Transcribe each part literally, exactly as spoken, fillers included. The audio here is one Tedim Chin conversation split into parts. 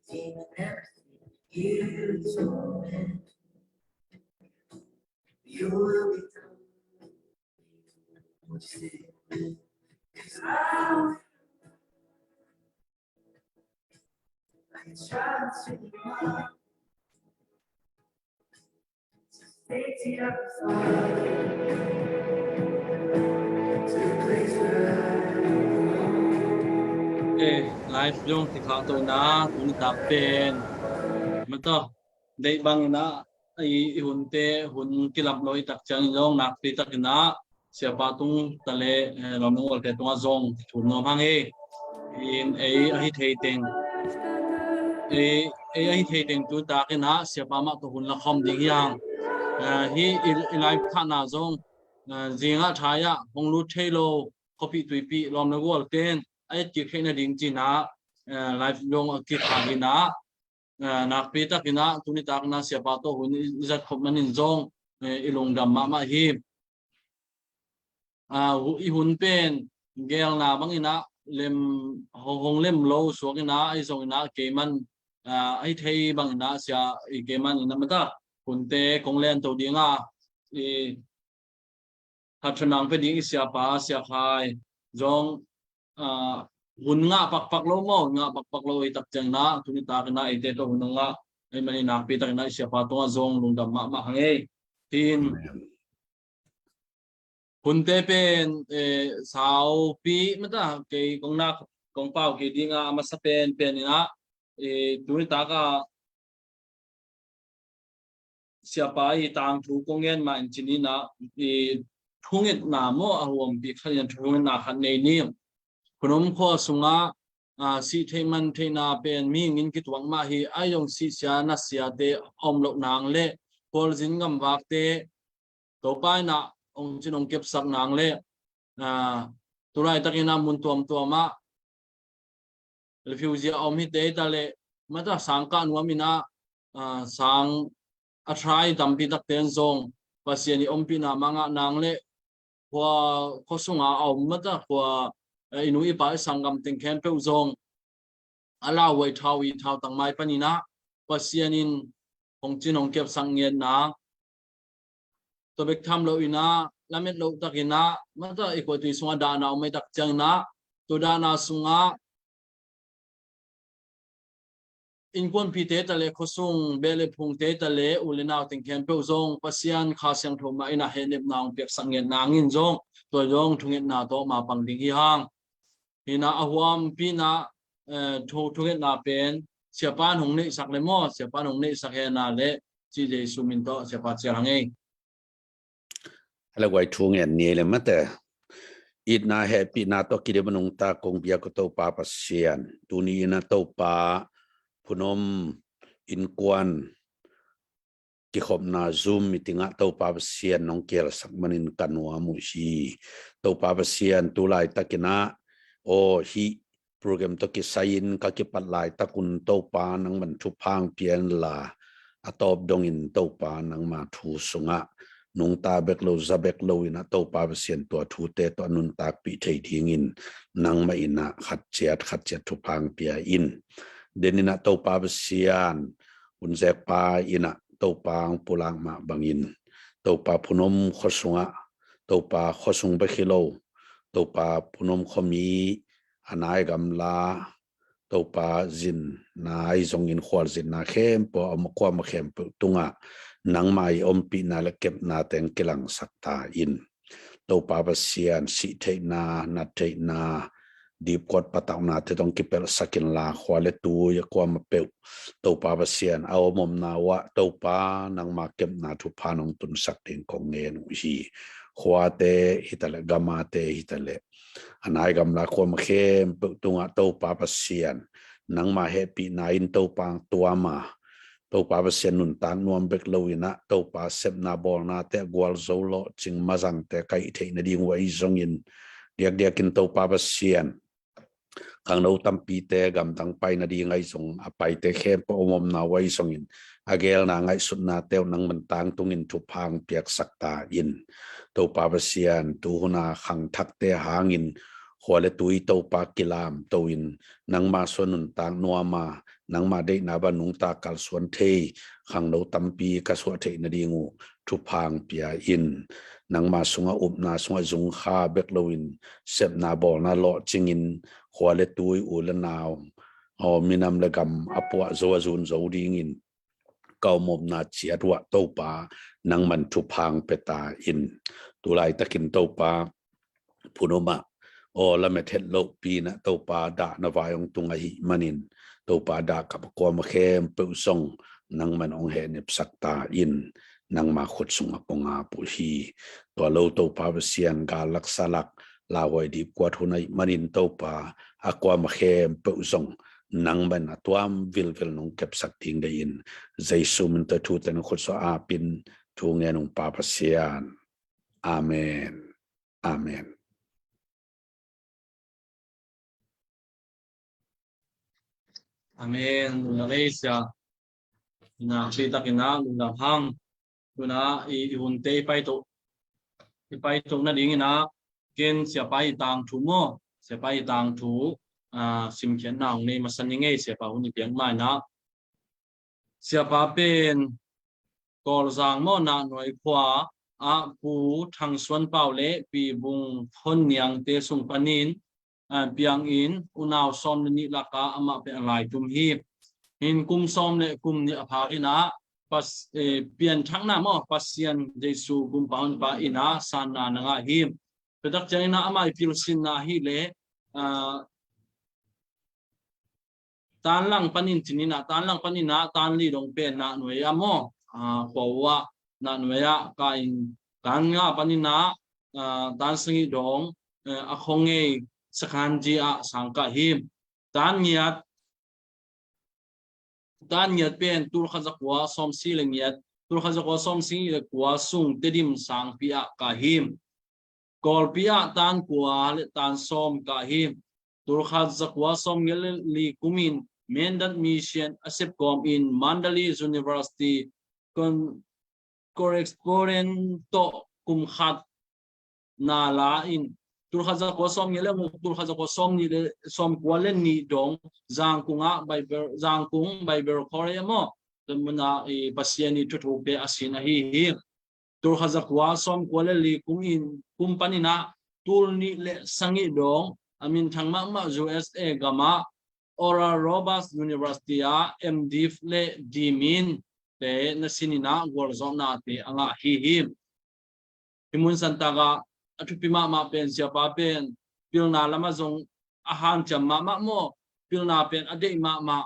Eh, live zong ti khah to na, tuni tak pen mata deih bang ina, i, i hunte hun kilap lo i tak ciang in zong nakpi tak ina siapa tung tale, eh, lawm gualte tungah zong thum nuam hang e. In ei ahi thei teng, ei, ei ahi thei teng tu tak ina siapa mah tawh hun la khawm ding hi hang. Eh, hi i, i live khahna zong, eh, zingah thai ah hong lut thei lo khuapi tuipi lawm le gualten a et kik theih nading cina, eh, live zong a kikhah ina, eh, nakpi tak ina tuni tak ina siapa tawh hun i, i zat khop manin zong, eh, i lungdam mahmah hi. Ah, hu-, i hun pen gelna bang ina lem, hong, hong lem lo suak ina, ahi zong ina keiman, ah, ahi thei bang ina sia, i keiman ina mata hunte kong len to dinga, i, hatha nang pe ding i siapa, Sia Khai zong, ah, hun ngah pakpak lo maw, ngah pakpak lo i tak ciang na, tuni tak ina eite tawh hun ngah, ei mani nakpi tak ina i siapa tungah zong lungdam mahmah hang ei. Tin, hunte pen, eh, saupi mata kei kong nak, kong pau kei dinga a masa pen, pen ina, eh, tuni tak a siapa i tangthu kong ngen mah in cin ina, i thungetna maw a huampi khat ina thungetna khat nei ni. Khuanom khua sungah, ah, sih theih man theihna pen mihing in kituak mah hi, ahi zong sihsia nasiate om loh nang le khualzin gamvakte Topa ina hong cin hong kepsak nang le, ah, tulaitak ina mun tuamtuam ah refugee a om hi te ta le mata sang kah nuam ina, ah, sang a thai tampi takte in zong Pasian i ompihna mah ngah nang le khua, khua sunga a om mata khua, eh, i nu i pa i sanggam teng khempeuh zong a lauhuai thau i thau tangmai pan ina Pasian in hong cin hong kepsak ngiat nang. Tua bek tham lo ina lamet lo tak ina mata i khuatui sungah dahna om i tak ciang ina tua dahna sungah innkuanpihte ta le khuasung beh le phungte ta le u le nau teng khempeuh zong Pasian Kha Siangtho mah ina hehnepna hong piaksak ngiat nangin zong tua zong thungetna tawh mapang ding hi hang. Hina a huampi ina, eh, thu, thungetna pen siapa in hong neihsak le maw, siapa in hong neihsak hena le ci Jesu min tawh siapa cial hang ei. Hala guai thungen ni le mate. Itna hehpihna tawh kidim a nungta kong biak uh Topa Pasian, tuni ina Topa phunom innkuan kikhopna Zoom meeting ah Topa Pasian nong kihelsak manin ka nuam uh hi. Topa Pasian tu laitak ina aw hih program tawh kisai-in ka kipat laitak un Topa nangman thupha hong pia inla a tawp dongin Topa nangma thu sungah nungta bek lo za bek lo ina Topa Pasian tua thute tawh a nuntakpih thei dingin nangmah ina khat ciat khat ciat thupha hong pia in. Den ina Topa Pasian hun zekpa ina Topa hong pulak mah bangin Topa phunom khua sungah Topa khua sung bek hi lo Topa phunom khuami a nai gamla Topa zin nai zongin khualzinna khempeuh a om kuama khempeuh tungah nangma i ompihna le kepna teng kilangsak ta in. Topa Pasian sih theihna, nat theihna, dipkuat patauhnate tong kipelhsak inla khua le tui a kuama peuh Topa Pasian a om omna uh ah Topa nangma kepna thupha nong tunsak ding kong ngen uh hi. Khuate hi ta le gamate hi ta le a nai gamla kuama khempeuh tungah Topa Pasian nangma hehpihna in Topa hong tuam a Topa Pasian nuntak nuam bek lo ina Topa sepna bawlnate a gualzo lawhcing mazangte kaih theih nading uh ahi zongin diakdiakin Topa Pasian khangno tampite gamdang pai nading ahi zong a paite khempeuh a om omna uh ahi zongin a gelna ngaihsutnate uh nangman tangtungin thupha hong piaksak ta in. Topa Pasian tu huna khangthakte hangin khua le tui Topa kilamto in nangma suan nuntak nuama, nangma deihna bang nungta kalsuan thei khangno tampi ka suah theih nading uh thupha hong pia in. Nangma sungah upna sungah zungkha bek loin sepna bawlna lawhcingin khua le tui u le nau aw minam le gam a puah zo a zun zo dingin ka om omna ciat uah Topa nangman thupha hong pia ta in. Tulaitakin Topa phunumah aw lamet het lohpi nah Topa dahna vai hong tung ahih manin Topa dah kap a kuama khempeuh zong nangman hong hehnepsak ta in. Nangma khut sungah kong ap uh hi. Tua lo Topa Pasian gal laksa lak lauhuai dipkuat hun ahih manin Topa a kuama khempeuh zong nangman a tuam vilvel nong kepsak ding dei in Jesu min tawh thute na khut sungah apin thu ngen ung Pa Pasian. Amen. Amen. Amen. Nunga leisia ina sui takin a nunga hang tuna i hunte i paito i paito nadingin a ken siapa i tangthu maw siapa i tangthu simkhiatna hong nei masa ni ngei siapa hun i piak maina. Siapa pen Kawlzang maw Nahnuai khua ah Pu Thang Suan Pau le Pi Bung Hon Niangte sung panin piangin unau sawm le nih lakah amah pen a lai tum hi. Hin kum sawm le kum nih a phak inah pianthakna maw Pasian Jesu gumpa honpa inah sanna na ngah hi. Petak ciang inah amah i pilsinna hi le tanlang panin cininah tanlang paninah tanli dong pen Nahnuai ah maw khua uh ah Nahnuai ah ka in tan nga paninah tan sangih dong a khongei sakhanji ah sangkah hi. Tan ngiat tan ngiat pen tulkhat zakua sawmsi le ngiat tulkhat zakua sawmsi le kua sung Tedim sangpi ah kah hi. Kawlpi ah tan kua le tan sawm kah hi. Tulkhat zakua sawm ngiat le li kumin Mindat Mission a sepkawm in Mandalay University correspondent tawh kum khat na la in tulkhat zakua sawm ngiat le nguk tulkhat zakua sawm nih le sawm kua le nih dong Zangkung ah Bible Zangkung Bible College maw tua munah Pasian i thuthukte a sin ahi hi. Tulkhat zakua sawm kua le li kum in kum paninah tul nih le sangih dong a minthang mahmah U S A gamah Oral Roberts University ah M.Div le D.Min te na sininah gualzawhnate a ngah hi hi. Hi mun santakah a thupi mahmah pen siapa pen pilna lamah zong a hanciam mahmah maw pilna pen a deih mahmah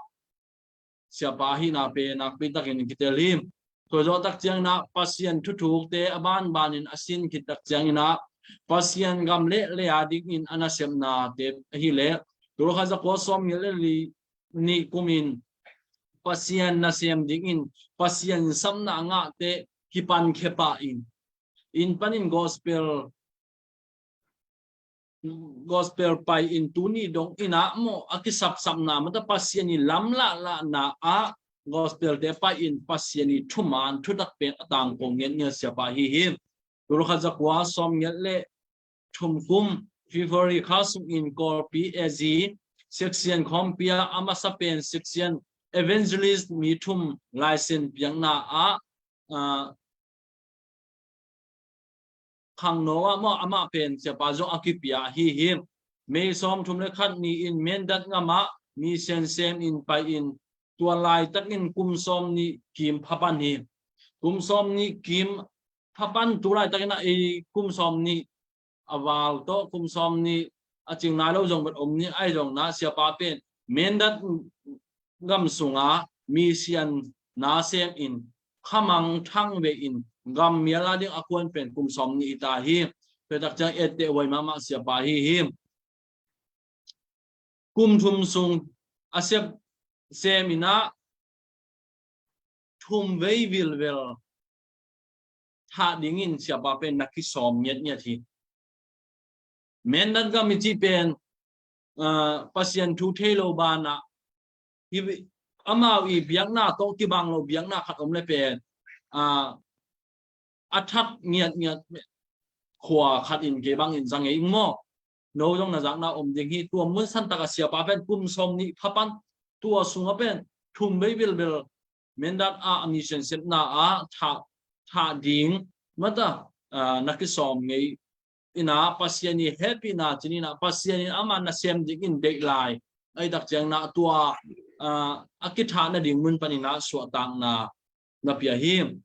siapa ahihna pen nakpi takin kitel hi. Tua zawhtak cianginah Pasian thuthukte a banbanin a sin khittak cianginah Pasian gam le lei a dingin a nasepnate ahileh tulkhat zakua sawm ngiat le li nih kumin Pasian nasem dingin Pasian sapna a ngahte kipankhia pah in inn panin gospel gospel pai in tuni dong inah maw a kisapsapna mata Pasian i lamlahlahna ah gospel te pai in Pasian i thuman thutak pen a tangko ngiatngiat siapa hi hi. Tulkhat zakua sawm ngiat le thum kum February kha sungin Kawlpi A Z section khawmpi ah a masa pen section evangelist mi thum license piakna ah khangno ah maw amah pen siapa zong a kipia hi hi. May sawm thum le khat ni-in Mindat gamah mission sem in pai in tua laitakin kum sawm nih kim phapan hi. Kum sawm nih kim phapan tu laitakin ah ei kum sawm nih a val tawh kum sawm nih a cing nai lo zong bet om nih ai zong na siapa pen Mindat gam sungah mission nasem in khamang thang ve in gam mial a ding a kuan pen kum sawm nih i ta hi. Petak ciang etteh huai mahmah siapa hi hi. Kum thum sung a sep sem inah thum vei vilvel thah dingin siapa pen na kisawm ngiatngiat hi. Mindat gam i cih pen Pasian thu thei lo banah amau i biakna tawh kibang lo biakna khat om le pen a that ngiatngiat khua khat in kei bangin za ngei ing maw? no zong na zakna om ding hi. Tua mun santak a siapa pen kum sawm nih pha pan tua sungah pen thum bei bilbil Mindat ah a mission sepna ah thah, thah ding mata, ah, na kisawm ngei ina Pasian i hehpihna cin ina Pasian in ama nasem dingin deih lai. Ai tak ciang na tua, ah, a kithah nading mun pan ina suahtakna na pia hi.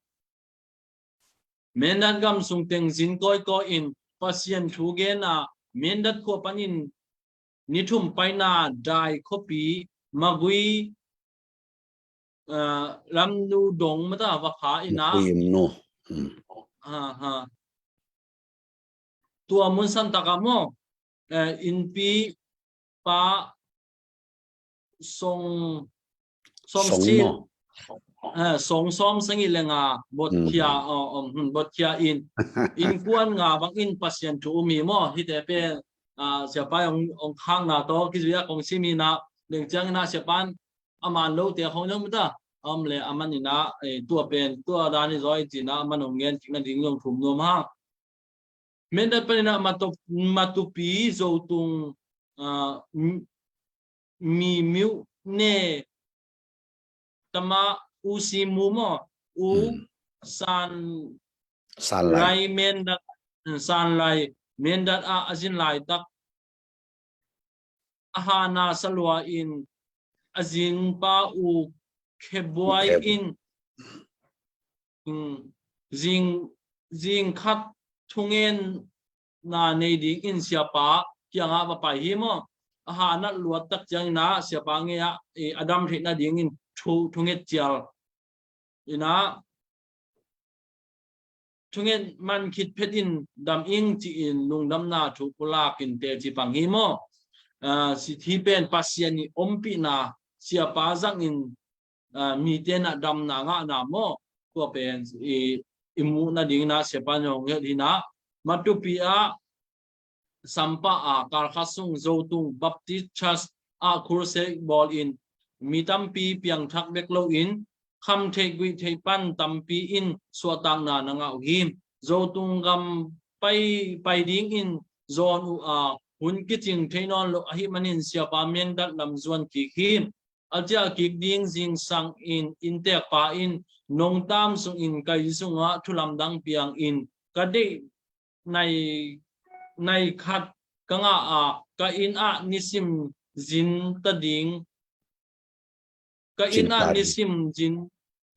Mindat gam sung teng zin kawikawi in Pasian thu gen a Mindat khua panin ni thum paina Dai khuapi Magui, ah, Lamnu dong mata va pha ina. Magui Lamnu. Hmm. Ha, ha. Tua mun santak ah maw, eh, innpi pa song, song Song si, maw? Eh, song sawm sagih le nga botkhia, hmm, oh, um, hmm, botkhia in innkuan nga bangin Pasian thu um hi maw. Hite pen, ah, siapa ong, ong khakna tawh kizui a kong sim ina leng ciang ina siapa in a man lote khong zong mita om le a man ina, eh, tua pen tua dan i zaw i cina a man ong gen kik nading zong thum nuam hang. Mindat pan ina Matu-, Matupi Zotung, ah, M-, Mi Miu Ne Tama U Si Mu maw U, hmm, San, San Lai. Lai Mindat, San Lai Mindat ah a zin laitak a hana salua in a zin pa U Khebuai in, mm, zing, zing khat thungen na nei ding in siapa kiangah va pai hi maw. A hana luat tak ciang ina siapa ngei ah, eh, a dam theih nading in thu, thunget cial ina thunget man khit phet in dam ing ci-in lungdamna thu pulak in teci pang hi maw. Ah, si thi pen Pasian i ompihna siapa zang in, ah, mite na damna ngahna maw. Tua pen i, i muh nading ina siapa nong het hi ina Matupi ah Sampa a kal khat sung Zotung Baptist Church ah crusade bawl in mi tampi piangthak bek lo in kham theih guih theih pan tampi in suahtakna na ngah uh hi. Zotung gam pai, pai ding in zawn uh a hun kicing thei nawn lo ahih manin siapa Mindat lam zuan kik hi. A ciah kik ding zingsang in inntekpa in nongtam sung in kai sungah thulamdang piang in ka deih nai, nai khat ka ngah a, ka inn ah nisim zin ta ding, ka inn ah nisim zin,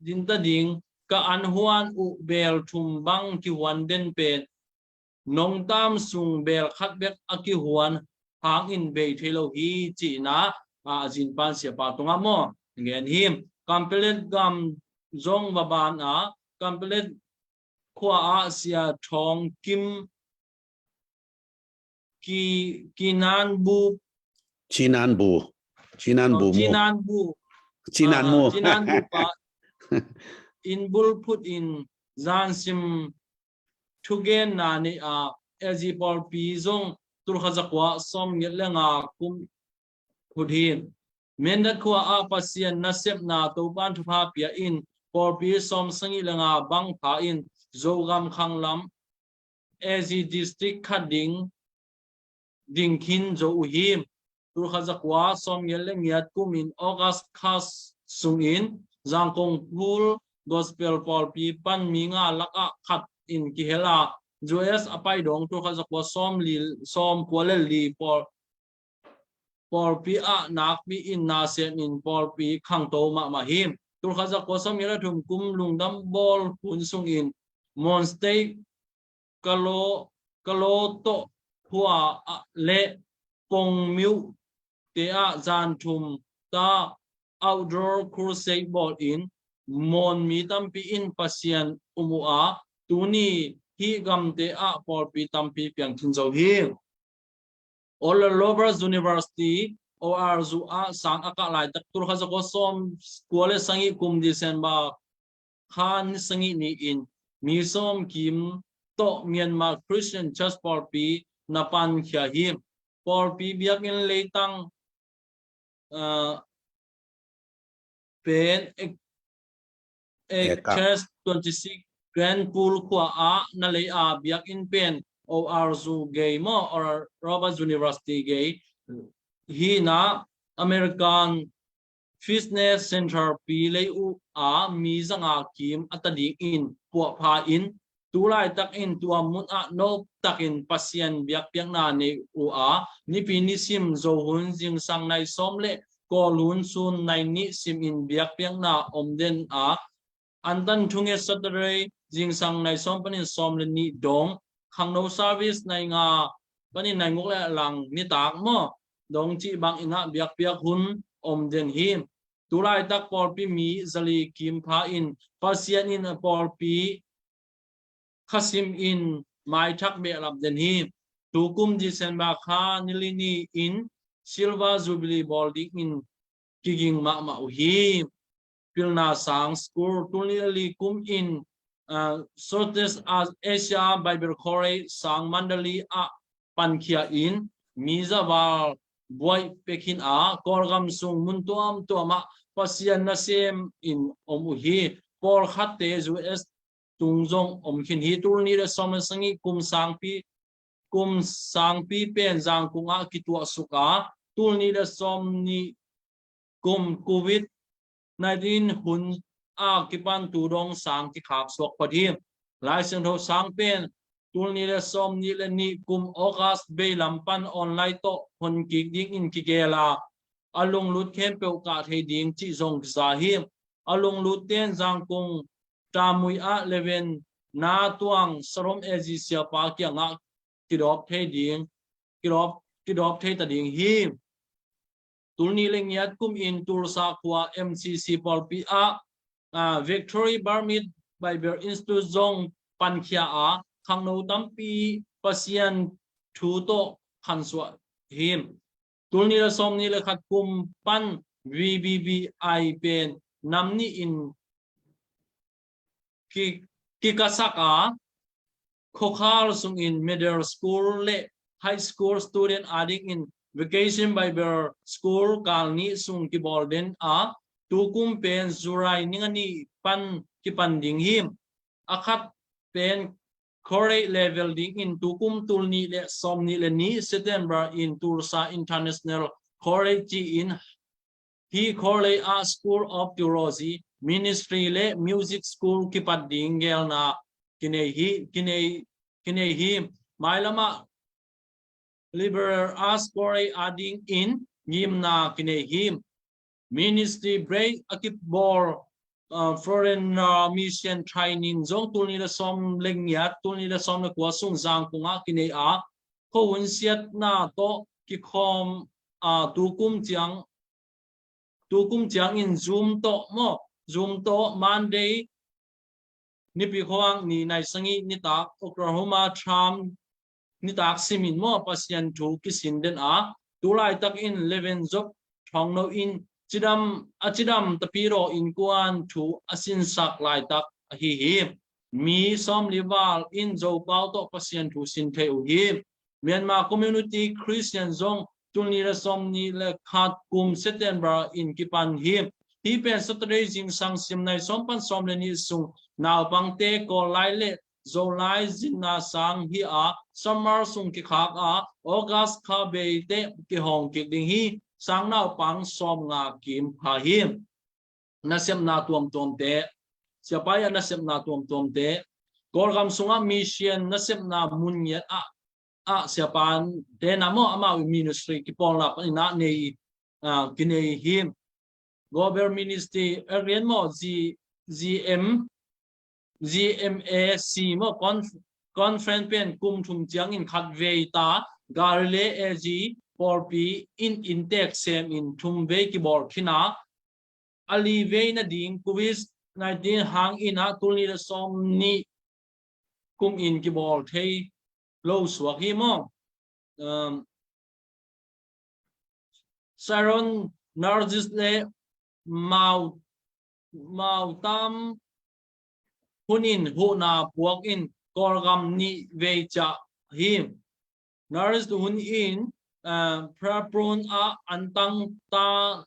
zin ta ding, ka an huan uh bel thum bang kihuan den pen nongtam sung bel khat bek a kihuan hangin bei thei lo hi ci-in a, a zin pan siapa tungah maw ngen hi. Kanpetlet gam zong va ban a, Kanpetlet khua ah Sia Thawng Kim, Ki, Kinan Bu, Cinan Bu, Cinan Bu, Cinan Bu, Cinan Mu, Cinan Bu pa in bulphut in zansim thugenna nei a, L G pawlpi zong tulkhat zakua sawm nget le nga kum phut hi. Mindat khua ah Pasian nasepna Topan thupha pia in pawlpi sawm sagih le nga bang pha in Zogam khanglam A Z district khat ding, ding khin zo uh hi. Tulkhat zakua sawm nget le ngiat kum in August kha sung in Zangkong Full Gospel pawlpi pan mi nga lakah khat in kihel a, U S a pai dong tulkhat zakua sawm li, sawm kua le li pawl pawlpi ah nakpi in nasem in pawlpi khangto mahmah hi. Tulkhat zakua sawm nget le thum kum lungdam bawl hun sung in Mon State Kalo, Kalo Toh khua ah le Pong Miu te ah zan thum ta outdoor crusade bawl in Mon mi tampi in Pasian um uh a, tuni hih gamte ah pawlpi tampi piang khin zo hi. Oral Roberts University, O R U ah sang a kah laitak tulkhat zakua sawm kua le sagih kum December kha ni sagih ni in mi sawm kim tawh Myanmar Christian Church pawlpi na pankhia hi. Pawlpi biakinn leitang, ah, pen ek, ek, Eka. Church twenty six Grand Pool khua ah na lei a biakinn pen O R U gei maw, Robert University gei hi na, American Fitness Center pi lei uh a mi zanga kim a ta dingin puahpha in, tu laitakin tua mun ah nop takin Pasian biakpiakna nei uh a, nipi nisim Zo hun zingsang nai sawm le Kawl hun sun nai nih simin biakpiakna om den a, Antan thunget Saturday zingsang nai sawm panin sawm le nih dong, khangno service nai nga panin nai nguk le lang nitak maw dong cih bangin ah biakpiak hun om den hi. Tu laitak pawlpi mi zali kim pha in Pasian in a pawlpi khasim in maithak behlap den hi. Tukum December kha ni li ni in Silver Jubilee bawl dingin kiging mahmah uh hi. Pilna sang school, tul nih le li kum in, ah, Southeast Asia Bible College sang Mandalay ah pankhia in mi zaval buai pekhin a, Kawlgam sung mun tuamtuam ah Pasian nasem in om uh hi. Pawlkhatte U S tung zong om khin hi. Tul nih le sawm le sagih kum sangpi, kum sangpi pen Zangkung ah kituah suk a, tul nih le sawm nih kum Covid nineteen hun a kipan tu dong sang kikhak suak phot hi. Lai Siangtho sang pen tul nih le sawm nih le nih kum August bei lam pan online tawh hon kik dingin kigel a, a lunglut khempeuh kah thei ding cih zong kiza hi. A lunglut ten Zangkung Tamui ah Reverend Na Tuang Salom A G siapa kiangah kidawp thei ding, kidawp, kidawp thei ta ding hi. Tul nih le giat kum in Tulsa khua M C C pawlpi ah, ah, Victory Burmese Bible Institute zong pankhia a, khangno tampi Pasian thu tawh khansuah hi. Tul nih le sawm nih le khat kum pan V B B I pen nam nih in ki, kikasak a, khuakhal sungin middle school le high school student adingin Vacation Bible School kal nih sung kibawl den a, tukum pen July ni nga nih pan kipan ding hi. A khat pen college level dingin tukum tul nih le sawm nih le nih September in Tulsa International College ci-in hi college ah School of Theology, Ministry le Music School kipat ding gelna kinei hi, kinei, kinei hi. Mailam ah Liberal Arts College adingin ngimna kinei hi. Ministry break a kibawl, uh, foreign, uh, mission training zong tul nih le sawm le giat, tul nih le sawm le kua sung Zangkung ah kinei a, khuahun siatna tawh kikhawm, uh, tukum ciang, tukum ciangin Zoom tawh maw, Zoom tawh Monday nipi khuavak ni nai sagih nitak Oklahoma Trump nitak simin maw Pasian thu kisin den a, tu laitakin Leven Zop Thongno in cidam, a cidam tapidaw innkuan thu a sinsak laitak ahi hi. Mi sawmli val in Zopau tawh Pasian thu sin thei uh hi. Myanmar Community Christian zong tul nih le sawm nih le khat kum September in kipan hi. Hih pen Saturday zingsang sim nai sawm pan sawm le nih sung naupangte Kawl lai le Zolai zinna sang hi a, summer sung kikhak a, August kha beite kihawng kik ding hi. Sang naupang sawm nga kim pha hi. Nasepna tuamtuamte, siapa i a nasepna tuamtuamte, Kawlgam sungah mission nasepna mun ngiat ah, ah siapa te na maw amau i ministry kipawlna panin ah nei, ah, kinei hi. Global Ministry, a rian maw, G, G M, G M A C maw, conf-, conference pen kum thum ciangin khat vei ta, Galilee A G pawlpi in inntek sem in thum vei kibawl khin a, a li vei nading Covid nineteen hangin ah tul nih le sawm nih kum in kibawl thei lo suak hi maw. Um, Sharon Nargis le Mau, Mau Tam hun in huhna puak in Kawlgam nih vei ciah hi. Nargis hun in, uh, Praprun ah an tang ta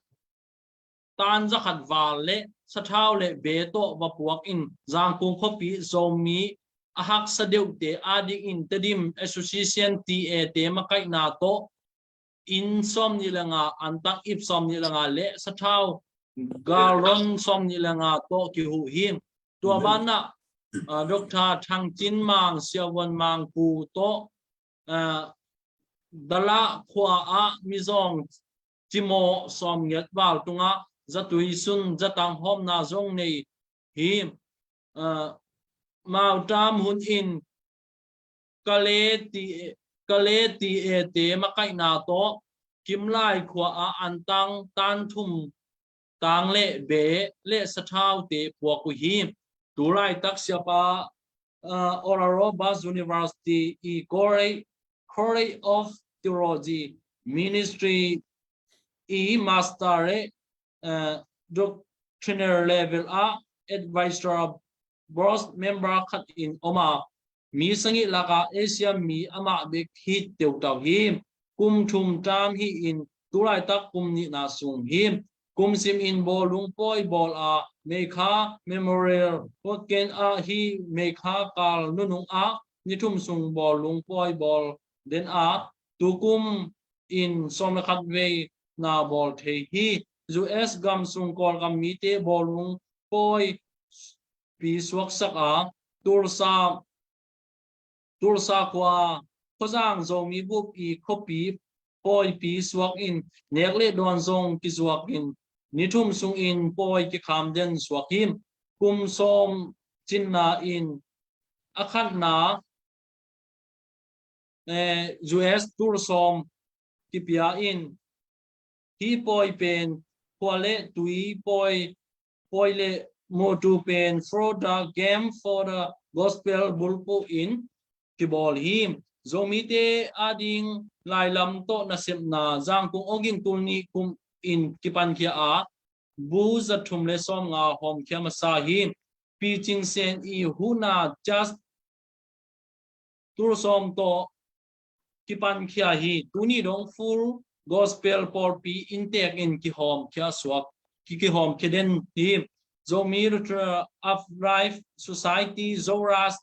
tan zakhat val le sathau le be tawh va puak in Zangkung khuapi Zomi a haksa deuhte adingin Tedim Association T A te makaihna tawh inn sawmnih le nga, antang ip sawmnih le nga le sathau galon sawmnih le nga tawh kihuh hi. Tua banah, ah, Doctor Thang Cin Mang, Sia Vuan Mang Pu tawh, ah, Dalah khua ah mizawng cimawh sawmngiat val tungah zatui sun zatang hawmna zong nei hi. Ah, Mautam hun in Kale ti, Kale ti e te makaihna tawh Kimlai khua ah antang tan thum tang le be le sathau te puak uh hi. Tulaitak siapa, uh, Oral Roberts University i College, College of Theology Ministry i master le, uh, doctoral level ah advisor board member khat in om a, mi sagih lakah Asia mi amah bek hi teutau hi. Kum thum tam hi in tulaitak kum nihna sung hi. Kum sim in bawlung pawi bawl a, Meikha Memorial Weekend ah hi Meikha kal nunung ah ni thum sung bawlung pawi bawl den a, tukum in sawm le khat vei na bawl thei hi. U S gam sung Kawlgam mite bawlung pawi pi suaksak a, Tulsa, Tulsa khua Khawzang Zomi bup i khuapi pawipi suak in nek le dawn zong kizuak in ni thum sung in pawi kikham den suak hi. Kum sawm cinna in a khatna, eh, U S tul sawm kipia in hi pawi pen khua le tui pawi, pawi le motu pen for the game for the gospel bulphuh in kibawl hi. Zomite ading lailam tawh nasepna Zangkung Awging tul nih kum in kipankhia a, bu zathum le sawmnga hawmkhia masa hi. Pi Cing Sen i huhna just tul sawm tawh kipankhia hi. Tuni dong Full Gospel pawlpi inntek in kihawmkhia suak, ki, kihawmkhia den hi. Zomi Lutheran Upright Society, Zoras,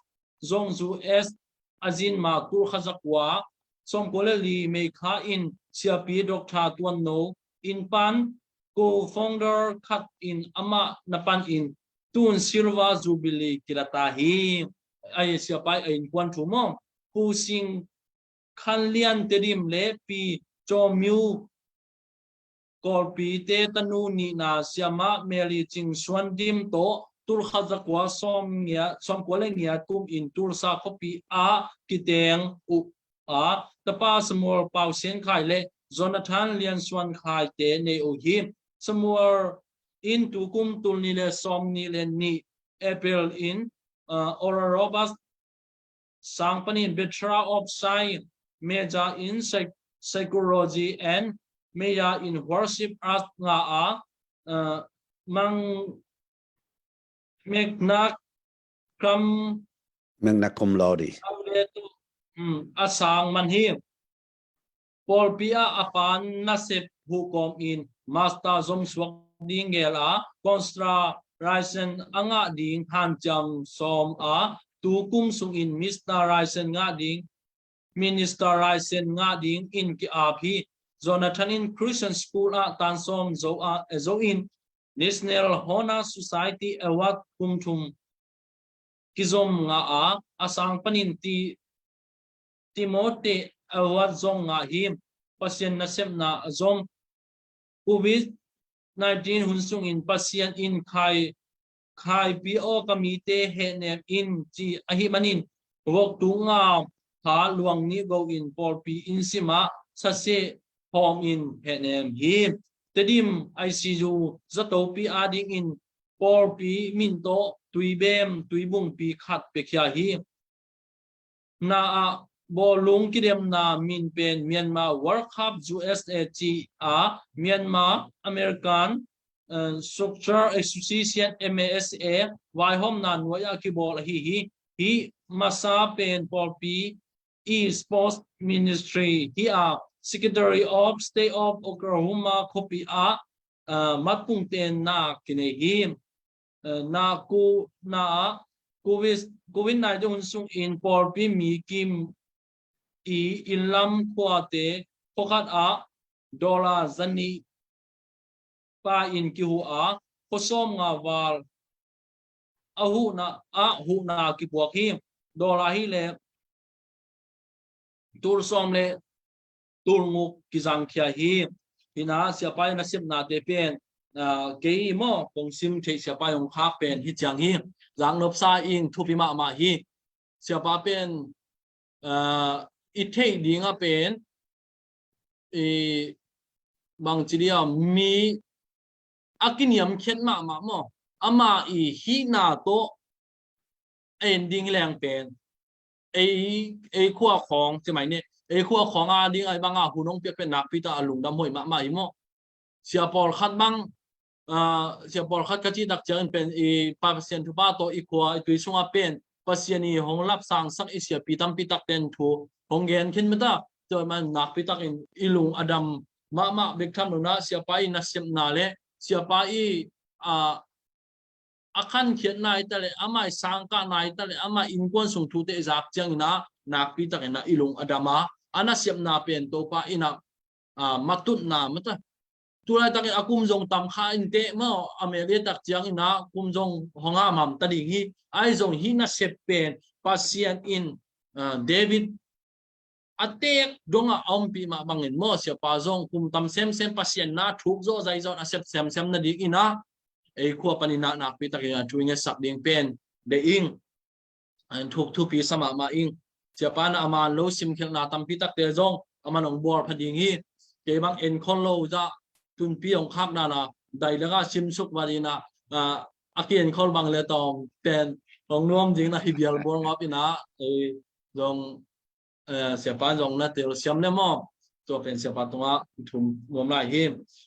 zong U S a zin ma tul khat zakua sawmkua le li May kha in siapi Doctor Tuan No in pan co-founder khat in amah na pan in tun Silver Jubilee kila ta hi. Ai siapai a innkuan thu maw? Pu Sing Khan Lian Tedim le Pi Chaw Myu Kawlpite tanu nihna siamah Mary Cing Suan Dim tawh tul khat zakua sawm ngiat, sawmkua le ngiat kum in Tulsa khuapi ah kiteng uh a, tapa Samuel Pau Sian Khai le Jonathan Lian Suan Khai te nei uh hi. Samuel in tukum tul nih le sawmnih le nih April in, uh, Oral Roberts sang panin Bachelor of Science, Major in Psy-, Psychology and Major in Worship Arts nga a, uh, mang magna cum magna cum laude, um, a sang man hi. Pawlpi ah a pan nasep huh kawm in master zom suak ding gel a, Contra Raisen a ngah ding hanciam sawm a, tukum sungin Mister Raisen ngah ding, Minister Raisen ngah ding in ki-ap hi. Jonathan in Christian School ah tan sawm zo a, zo in National Honor Society Award kum thum kizom nga a, a sang panin ti Timothy Award zong nga hi. Pasian nasepna a zom. Covid nineteen hun sungin Pasian in khai, khaipi aw ka mite hehnem in ci ahi manin vok tung nga pha luang nih go in pawlpi inn simah saseh hawm in hehnem hi. Tedim I C U zatopi adingin pawlpi min tawh tuibem tuibungpi khat piakhia hi. Na ah bawlung kidemna min pen Myanmar World Cup U S A ci a, Myanmar American, uh, Soccer Association, M A S A, vaihawmna nuai ah kibawl ahi hi. Hi masa pen pawlpi i Sports Ministry hi a, Secretary of State of Oklahoma khuapi ah, uh, matpungtenna kinei hi. Uh, na ku na ah Covid, Covid nineteen hun sungin pawlpi mi kim i inn lam khuate khuakhat ah dollar zanih pa in kihu a, khua sawm nga val a huhna ah huhna kipuak hi. Dollar hi le tul sawm le tul nguk kizangkhia hi. Hina siapa i nasepnate pen, ah, kei maw kong sim theih siapa i hong khak pen hi ciang hi. Zaknopsa ing thupi mahmah hi. Siapa pen, ah, i theih dinga pen i bangci dia mi a kiniamkhiat mahmah maw, ama i hihna tawh a en ding leng pen ei, ei khua khawng ci mai ni, ei khua khawng a ding a banga hun hong piak pen nakpi tak a lungdam hoih mahmah hi maw. Sia pawlkhat bang, ah, sia pawlkhat ka cih tak ciangin pen i Pasian thupha tawh i khua i tui sungah pen Pasian i hong lapsangsak i siapi tampi tak ten thu hong gen khin mata. Tua man nakpi takin i lung a dam mahmah bek tham lo na, siapa i nasepna le siapa i, ah, a khankhiat nai ta le, amah i sangkah nai ta le, amah innkuan sung thute i zak ciangin ah nakpi takin ah i lung a dam a, a nasepna pen Topa in ah, ah, matutna mata. Tulai takin a kum zong tam kha in teh maw, a mel i tak ciangin ah kum zong hong hamham ta ding hi. Ai zong hih nasep pen Pasian in, ah, David a teek dongah a ompih mah bangin maw, siapa zong kum tam semsem Pasian na thuk zawh zai zawh a sep semsem nadingin ah ei khua panin ah nakpi takin ah thu i ngetsak ding pen deih ing. An thuk thupi sa mahmah ing. Siapa na a man lo simkhialhna tampi takte zong a man hong bual pha ding hi. Kei bang enkhol lo zah tunpi hong khak dana dai laka simsuk vadina, ah, a kienkhol bang le tawng ten hong nuam ding na hi bial bual ngawp ina, ei zong, eh, siapa zong na tel siam le maw. Tua pen siapa tungah thum nuam lai hi.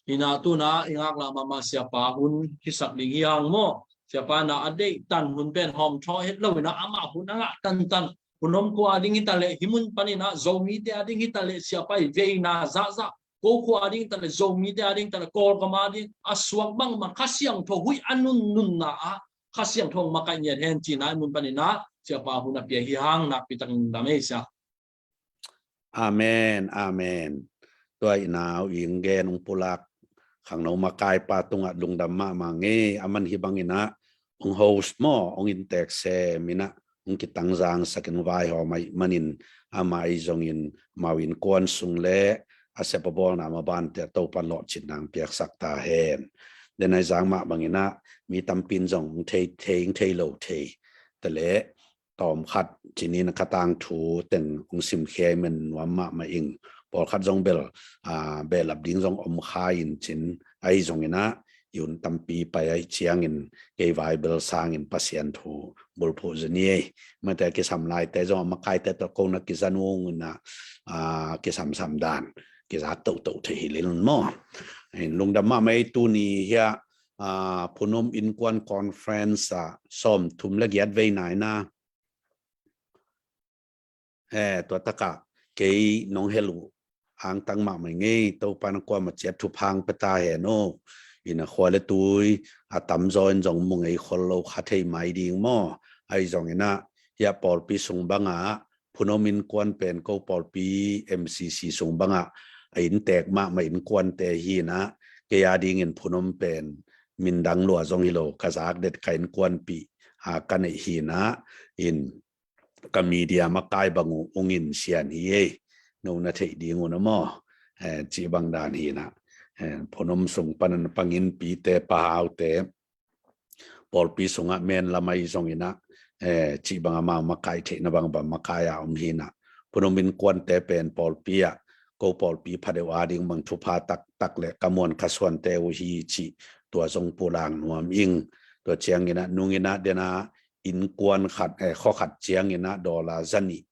Hina tuna i ngaklah mahmah siapa hun hisak ding hi hang maw. Siapa na a deih tan hun pen hawm thaw het lo ina ama hun a ngah tantan. Hun om khua a ding hi ta le, hi mun panin ah Zomite a ding hi ta le, siapa i veina zahzah ko khua a ding hi ta le, Zomite a ding hi ta le, Kawlgam a ding a suak bangmah Kha Siangtho huih a nunnunna ah Kha Siangtho hong makaih ngiat hen cina i mun panin ah siapa hun a pia hi hang nakpi takin dam ei sia. Amen, amen. Tua i nau ing gen ung pulak khangno makaipa tungah lungdam mahmah ngei, a man hi bangin ah ung host maw, ung inntek sem in ah ung kitangzang sakin ung vaihawm ahih manin amah i zongin mau innkuan sung le a sep a bawlna mabante Topan lawhcin nang piaksak ta hen. Den ai zang mah bangin ah mi tampin zong ung thei thei, ung thei lo thei ta le tawmkhat cinin a khatang thu teng ung simkhia i men nuam mahmah ing. Pawlkhat zong bel, ah, behlap ding zong om kha in cin ahi zongin ah i hun tampi pai ahi ciangin kei vai bel sangin Pasian thu bulphuh zani ei. Mate kisam laite zong a makaite tawh ko na kizan ung in ah, ah, kisamsam dan kizak tohtoh thei hi lel maw. In lungdam mahmah ei tuni hiah, ah, Phunom Innkuan Conference ah sawm thum le giat vei naina. He, tua takah kei nong hel uh angtang mahmah ngei, Topa na kuamah ciat thupha hong pia ta hen aw. Ina khua le tui a tamzaw in zong mu ngei khol lo kha thei mai ding maw. Ahi zongin ah hiah pawlpi sung bangah Phunom Innkuan pen ko pawlpi M C C sung bangah a inntek mahmah innkuante hi in ah kei a dingin Phunom pen min dang lua zong hi lo, ka zak det ka innkuanpih, ah, ka neih hi in ah in ka media makai bang uh ung in sian hi ei. No na theih ding uh na maw, eh, cih bang dan hi in ah, eh, Phunom sung pan a na pang innpite, pahaute pawlpi sungah men lam ahi zongin ah, eh, cih bang amau makai theihna bang bang makai a om hi in ah Phunom Innkuante pen pawlpi ah ko pawlpi phadeuh a ding bang thupha taktak le ka muan ka suante uh hi cih tua zong pulak nuam ing. Tua ciangin ah nungin ah den ah innkuan khat, eh, khua khat ciangin ah dollar zanih,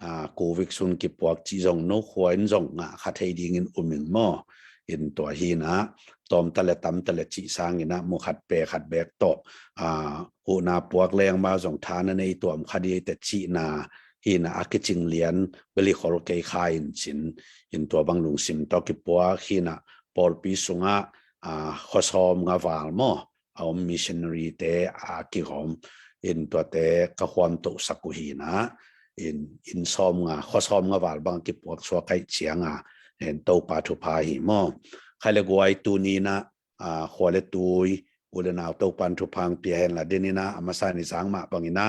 ah, Covid sung kipuak cih zong no khua in zong ngah kha thei dingin um ing maw. In tua hi in ah tawmta le tamta le cih sangin ah mu khat pe khat bek tawh, ah, huhna puak leng ma zong tha na nei tuam kha ding ei te cihna hi in ah a kicing lian beli khol kei kha in cin. In tua bang lungsim tawh kipuak hi in ah pawlpi sungah, ah, khua sawm nga val maw a om missionary te a kigawm In tuate ka huam tohsak uh hi na, in, inn sawmnga, khua sawmnga val bang kipuak suak ahih cianga, in Topa thupha hi maw. Khai le guai tuni na, a, khua le tui, u le nau Topan thupha hong pia hen la, den ina, a masa ni zang mah bang ina,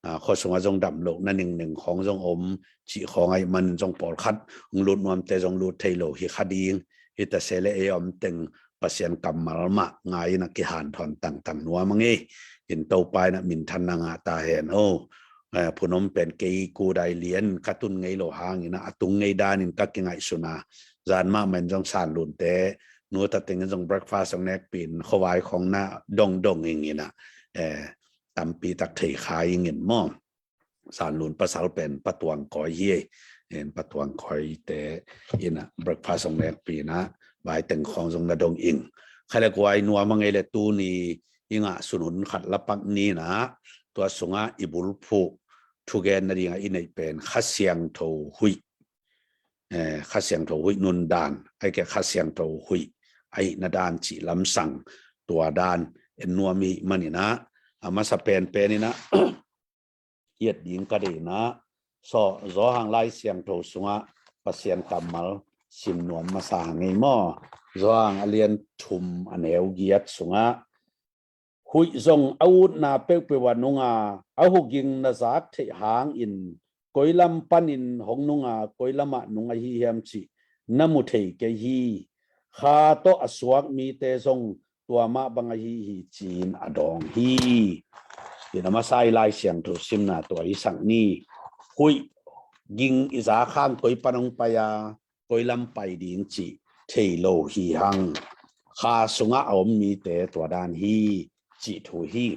a, khua sunga zong dam lo na ningning khawng zong om, cih khawng ahih man zong pawlkhat hong lut nuamte zong lut thei lo hi kha ding. Hi ta se le ei om teng Pasian kammal mah ngai ina kihanthawn tangtang nuam a ngei. In Topa ina minthanna ngah ta hen o. Eh, phunom pen kei kudai lian ka tun ngei lo hang ina a tung ngei danin ka kingaihsun a. Zan mah man zong Sanlunte nu ta tengin zong breakfast zong nekpin khuavai khawng na dongdong ing ina, eh, tampi tak thei kha ing in maw. Sanlun pasal pen Pa Tuang Kawi hi ei. In Pa Tuang Kawi te ina breakfast zong nekpin a, vai teng khawng zong na dong ing. Khai le guai nuam a ngei le tuni i ngah sun hun khat lapak ni na, tua sunga i bulphuh thugen nadinga i neih pen Kha Siangtho huih, eh, Kha Siangtho huih nun dan, ahih kei Kha Siangtho huih ahih na dan cih lamsang tua dan en nuam hi man ina, a masa penpen ina, i et ding ka deih ina, so, Johan Lai Siangtho sunga Pasian kammal sim nuam masa hang ei maw. Johan a lian thum a neu giat sunga, huih zong a utna peuhpeuh ah nunga, a huging na zak theih hangin, koi lam panin hong nunga, koi lamah nung ahi hiam cih na mu thei kei hi. Kha tawh a suak mite zong tua mah bang ahi hi ci-in a dawng hi. Ina masa i Lai Siangtho simna tua hi sak ni. Huih ging i zak hang koi pan hong pai a, koi lam pai ding cih thei lo hi hang. Kha sungah a om mite tua dan hi cih thu hi.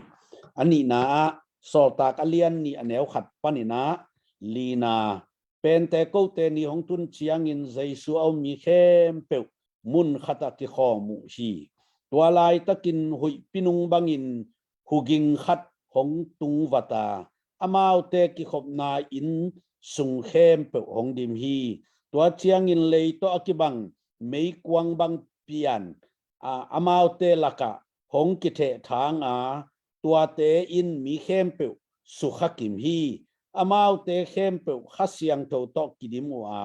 A nihna ah Sawltak a lian nih a neu khat panin ah lina, Pentekote ni hong tun ciangin Jesu a om mi khempeuh mun khatah kikhawm uh hi. Tua laitakin huihpi nung bangin huging khat hong tung vat a, amaute kikhopna inn sung khempeuh hong dim hi. Tua ciangin lei tawh a kibang meikuang bang pian, a, amaute lakah hong kithehthang a, tuate in mi khempeuh sukha kim hi. Amaute khempeuh Kha Siangtho tawh kidim uh a,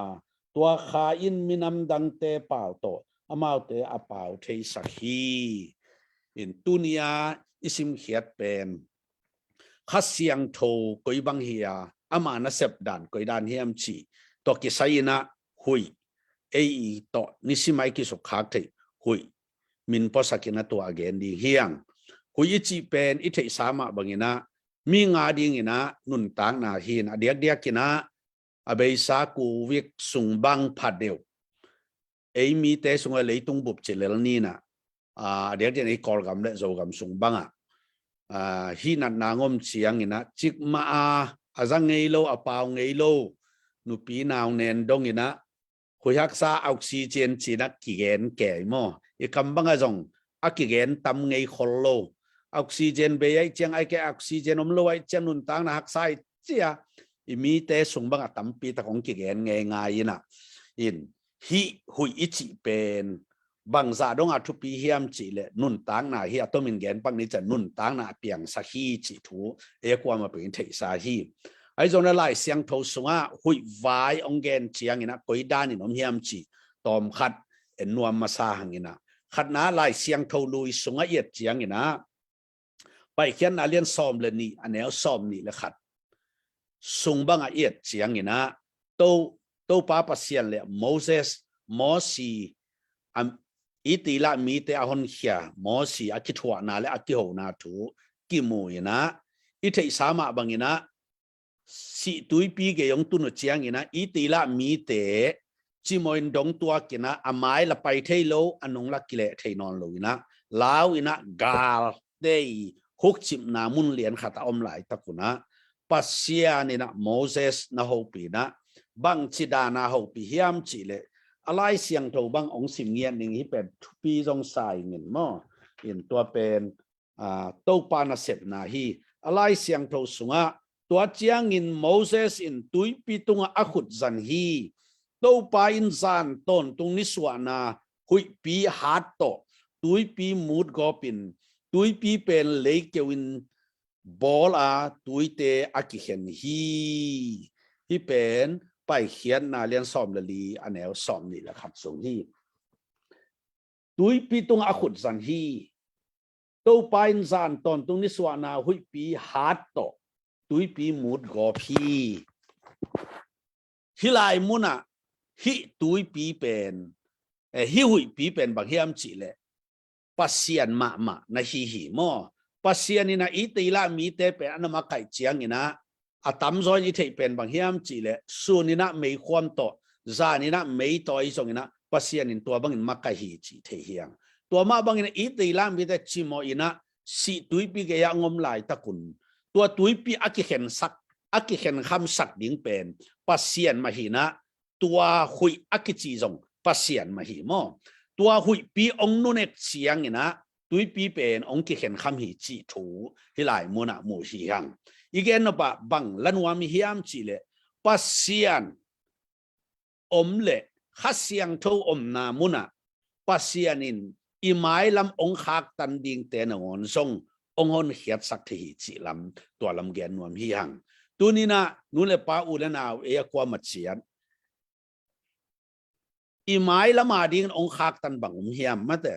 tua Kha in minam dangte pau tawh amaute a pau theisak hi. In tuni-a i simkhiat pen Kha Siangtho koi bang hi a, ama nasep dan koi dan hiam cih tawh kisai-in ah huih, ei i tawh nisim a i kisukkhak theih huih min puasak-in ah tua a gen ding hi hang. Huih i cih pen i theihsa mah bangin ah mi nga dingin ah nuntakna hi-in a diakdiakin ah a beisa kuvik sung bang pha deuh, ei mite sungah leitung bup ci lel ni-in ah, a diakdiakin ei Kawlgam le Zogam sung bangah, a, hih natna ngom ciangin ah cikmah a, a za ngei lo, a pau ngei lo nupi nau nen dongin ah huih haksa oxygen ci-in ah kigen kei maw. I kam bangah zong a kigen tam ngei khol lo. Oxygen bei ahih ciang, ahih kei oxygen om lo ahih ciang nuntakna haksa ahih ciang i mite sung bangah tampi tak hong kigen ngeingai-in ah. In hih huih i cih pen bangzah dongah thupi hiam cih leh nuntakna hi, a tomin gen pak ni ciang nuntakna a piangsak hi cih thu ei a kuamah peuh in theihsa hi. Ahi zongin ah Lai Siangtho sungah huih vai hong gen ciangin ah koi danin om hiam cih tawmkhat en nuam masa hangin ah, khatna Lai Siangtho lui sungah i et ciangin ah Paikhiatna lian sawm le nih a neu sawm nih le khat sung bangah i et ciangin ah To, Topa Pasian le Moses, Mosi, am, Itila mite a honkhia Mosi a kithuahna le a kihona thu kimu-in ah i theihsa mah bangin ah sih tuipi gei hong tun uh ciangin ah Itila mite cimawh in dong tuakin ah a mai la pai thei lo, a nung la kileh thei nawn lo-in ah lau-in ah galte i hukcipna mun lian khat a om laitak un ah Pasian in ah Moses na hopih in ah bangci dana hopih hiam cih leh a Lai Siangtho bang hong sim ngiat ning, hih pen thupi zong sa ing in maw. In tua pen, a, Topa nasepna hi. A Lai Siangtho sungah tua ciangin Moses in tuipi tungah a khut zan hi. Topa in zan tawntung nisuahna huihpi hat tawh tuipi mut gawpin tuipi pen leikeu in bawl a tuite a kikhen hi. Hih pen Paikhiatna lian sawm le li a neu sawm nih le khat sung hi. Tuipi tungah a khut zan hi. Topa in zan tawntung nisuahna huihpi hat tawh tuipi mut gawp hi. Hih lai munah hih tuipi pen, eh, hih huihpi pen bang hiam cihleh Pasian mahmah na hi hi maw? Pasian in a ite lah mite pen a na makaih ciangin ah a tamzaw in i theih pen bang hiam cihleh sun in ah meikhuam tawh, zan in ah mei tawh ahi zongin ah Pasian in tua bangin makaih hi cih thei hi hang. Tua mah bangin a ite lah mite cimawh in ah sih tuipi gei-ah a ngom laitakun tua tuipi a kikhensak, a kikhenkhamsak ding pen Pasian mah hi in ah tua huih a kici zong Pasian mah hi maw? Tua huihpi hong nunek ciangin ah tuipi pen hong kikhenkham hi cih thu hih lai munah mu hi hang. I gen nop ah bang la nuam i hiam cihleh Pasian om le Kha Siangtho omna munah Pasian in i mailam hong khaktan dingte nangawn zong hong honkhiatsak thei hi cih lam, tua lam gen nuam hi hang. Tuni in ah nu le pa, u le nau, ei a kuamah ciat i mailam a dingin hong khaktan bang om hiam mate?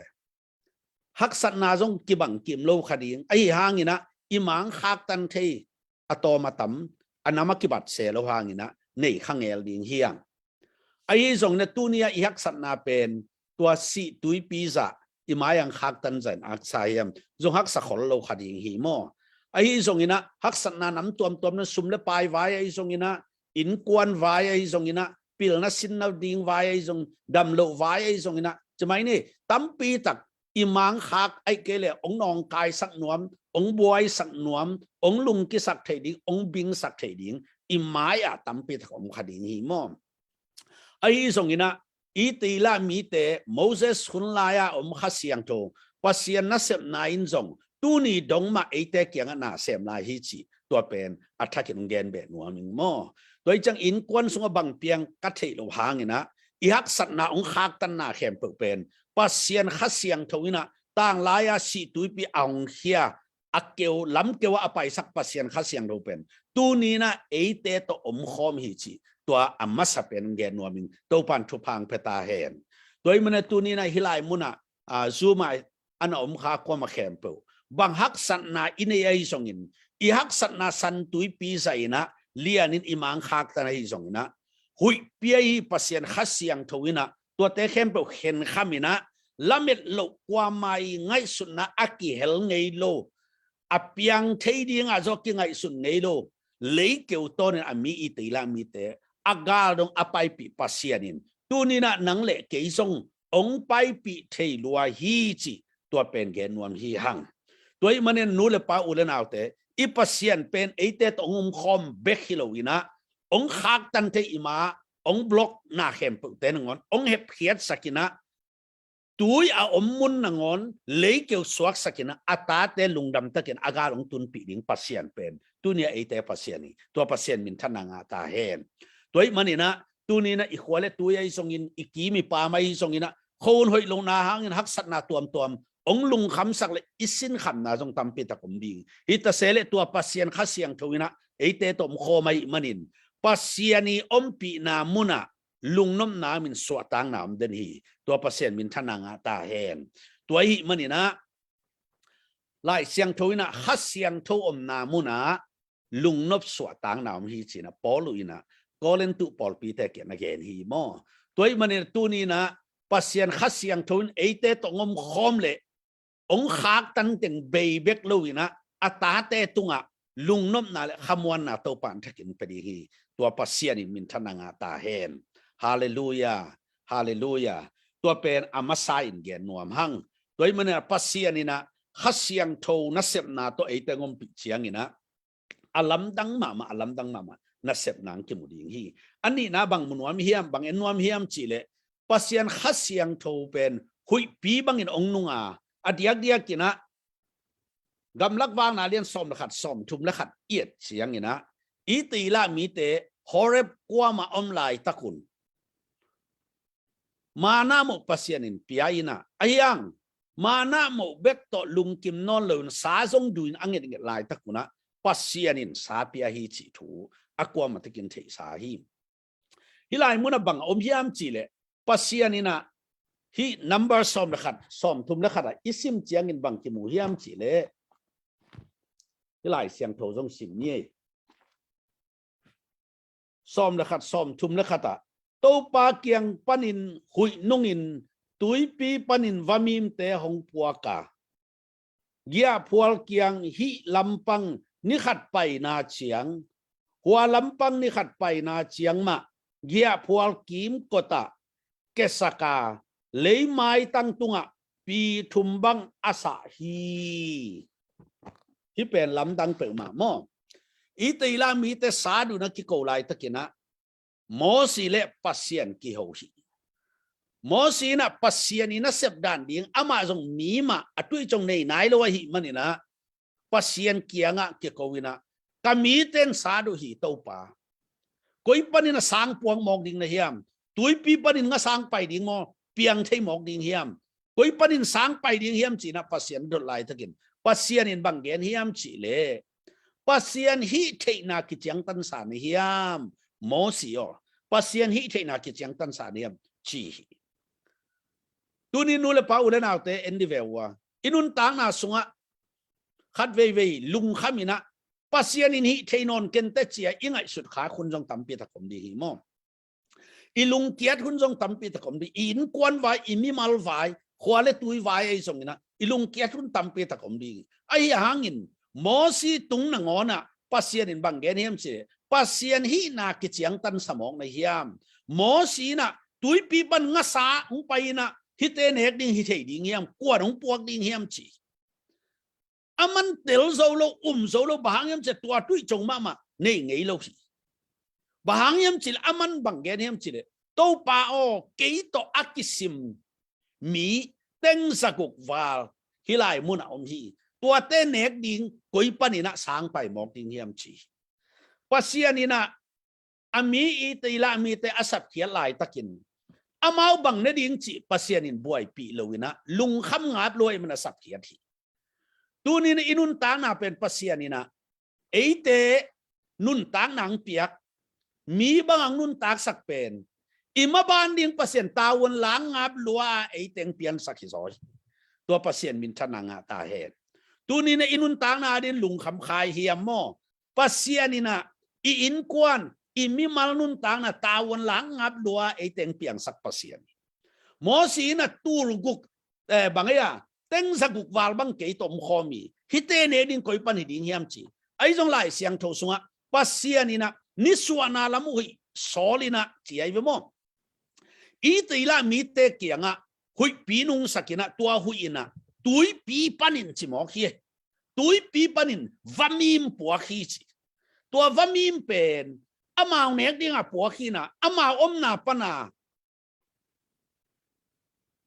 Haksatna zong kibang kim lo kha ding. Ahi hangin ah i ma hong khaktan thei a tawm a tam, a nam a kibat se lo hangin ah nei kha ngel ding hi hang. Ahi zongin ah tuni ah i haksatna pen tua sih tuipi zah i mai-ah hong khaktan zah in haksa hiam? Zong haksa khol lo kha ding hi maw? Ahi zongin ah haksatna nam tuamtuam na, sum le pai vai ahi zongin ah, innkuan vai ahi zongin ah, pilna sinna ding vai ahi zong, damloh vai ahi zongin ah, ci mai ni, tampi tak i ma hong khak, ahih kei leh hong nawngkaisak nuam, hong buaisak nuam, hong lungkisak thei ding, hong bingsak thei ding i mai-ah tampi tak om kha ding hi maw? Ahi zongin ah i ite lah mite Moses hun lai-a om Kha Siangtho Pasian nasepna in zong tuni dong mah eite kiangah na sem lai hi cih tua pen a thakin hong gen beh nuam ing maw? Tua hi ciang innkuan sungah bang piang ka theih loh hangin ah i haksatna hong khaktanna khempeuh pen Pasian Kha Siangtho in ah tanglai-a sih tuipi a hong khia, a keu, lam keu ah a paisak Pasian Kha Siangtho pen tuni in ah eite tawh omkhawm hi cih tua a masa pen hong gen nuam ing. Topa'n thupha hong pia ta hen. Tua ahih manin ah tuni in ah hih lai munah, ah, Zoom ah a na om kha kuamah khempeuh, bang haksatna i nei ahi zongin, i haksatna san tuipi zah in ah lianin i ma hong khaktan ahi zongin ah, huihpi ahi Pasian Kha Siangtho in ah tuate khempeuh khenkham in ah, lamet loh kuamah i ngaihsutna a kihel ngei lo, a piang thei dingah zong kingaihsun ngei lo, leikeu tawnin a mi i ite lah mite a gal dong a paipih Pasian in tuni in ah nang le kei zong hong paipih thei lua hi cih tua pen gen nuam hi hang. Tua ahih manin nu le pa, u le naute, i Pasian pen eite tawh hong omkhawm bek hi lo in ah, hong khaktan thei i ma, hong block na khempeuhte nangawn hong hepkhiatsak in ah, tui a om mun nangawn leikeu suaksak in ah, a tate lungdam takin a gal hong tunpih ding Pasian pen tuni a eite Pasian hi. Tua Pasian minthanna ngah ta hen. Tua ahih manin ah tuni in ah i khua le tui ahi zongin, i kim i pam ahi zongin ah, khua hun hoih lohna hangin haksatna tuamtuam hong lungkhamsak le i sinkhamna zong tampi tak om ding hi. Hi ta se leh tua Pasian Kha Siangtho in ah eite tawh omkhawm ahih manin Pasian i ompihna munah lungnopna om in suahtakna om den hi. Tua Pasian minthanna ngah ta hen. Tua ahih manin ah Lai Siangtho in ah Kha Siangtho omna munah lungnop suahtakna om hi ci-in ah Paul in ah Korintu pawlpite kiangah na gen hi maw? Tua ahih manin tuni in ah Pasian Kha Siangtho in eite tawh hong omkhawm le hong khaktan teng bei bek lo in ah, a tate tungah lungnopna le khamuanna Topa'n thakin pia ding hi. Tua Pasian in minthanna ngah ta hen. Halleluia. Halleluia. Tua pen a masa in gen nuam hang. Tua ahih manin ah Pasian in ah Kha Siangtho nasepna tawh eite hong ompih ciangin ah, a lamdang mahmah, a lamdang mahmah nasepna hong kimu ding hi. A nihna bang mu nuam hiam, bang en nuam hiam cihleh, Pasian Kha Siangtho pen huihpi bangin hong nung a, a diakdiak in ah Gamlak Vakna lian sawm le khat, sawm thum le khat i et ciangin ah, i ite lah mite Horeb kuamah om laitakun manna mawh Pasian in pia in ah, ahi hang Manna moh bek tawh lungkim nawn loin sa zong duin a ngetnget laitak unah Pasian in sa pia hi cih thu a kuamah takin theihsa hi. Hih lai munah bang a om hiam cihleh, Pasian inah hih number sawm le khat, sawm thum le khatah i sim ciangin bang kimu hiam cihleh, hih Lai Siangtho zong sim ni ei. Sawm le khat, sawm thum le khatah Topa kiang panin huih nungin tuipi panin vamimte hong puaka, giahphual kiang hih lampang ni khat paina ciang, hua lampang ni khat paina ciang mah giahphual kimkotah kesaka leimaitang tungah pi thum bang a sah hi. Hih pen lamdang peuhmah maw? Israel mite sa duin a kiko laitakinah Mosi le Pasian kiho hi. Mosi inah Pasian in a sepdan ding, amah zong mi mah a tuicong nei nai lo ahih maninah Pasian kiangah kiko inah, ka mite in sa duh hi Topa. Koi panin a sang puak mawk ding na hiam? Tuipi panin nga sang pai ding maw? Piang thei mawk ding hiam? Koi panin sang pai ding hiam cinah Pasian dot laitakin Pasian in bang gen hiam cihleh, Pasian hih theihna kiciangtansa na hiam? Mosi aw, Pasian hih theihna kiciangtansa na hiam? Ci hi. Tuni nu le pa, u le naute, en dih ve uh a, i nuntakna sungah khat veivei lungkham inah Pasian in hih thei nawn kente cia i ngaihsut khak hun zong tampi tak om ding hi maw? I lungkiat hun zong tampi tak om ding, i innkuan vai, i mimal vai, khua le tui vai ei zonginah i lungkiat hun tampi tak om ding. Ahi hangin Mosi tung nangawnah Pasian in bang gen hiam cihleh, Pasian hihna kiciangtansa mawk na hiam? Mosi inah tuipi pan ngasa hong pai inah hihte nek ding hi thei ding hiam? Kuan hong puak ding hiam ci. A man tel zo lo, um zo lo, bang hang hiam cihleh tua tuicong mahmah nei ngei lo hi. Bang hang hiam cihleh a man bang gen hiam cihleh, Topa aw, kei tawh a kisim mi teng zaguk val hih lai munah om hi. Tuate nek ding koi paninah sang pai mawk ding hiam ci hi. Pasian inah a mi Israel mite a sapkhiat laitakin amau bang ne ding cih Pasian in buaipih loinah lungkham ngap lua ahih man a sapkhiat hi. Tuninah i nuntakna pen Pasian inah eite nuntakna ang piak, mi bang ang nuntaksak pen i maban ding Pasian tavuan lang ngap lua a eite ang piangsak hi zaw hi. Tua Pasian minthanna ngah ta hen. Tuninah i nuntakna din lungkham khai hiam maw? Pasian inah i innkuan, i mimal nuntakna tavuan lang ngap lua eite ang piangsak Pasian. Mosi inah tulguk, eh, bang ei a, teng zaguk val bang kei tawh om khawm hi. Hihte nek ding koi pan hi ding hiam ci. Ahi zong Lai Siangtho sungah Pasian inah nisuahna lam uh hih sawl inah ci ahi ve maw? Israel mite kiangah huihpi nungsak inah tua huih inah tuipi panin ci mawk hi. Tuipi panin vamim puak hi ci. Tua vamim pen amau nek dingah puak hi inah amau omna pana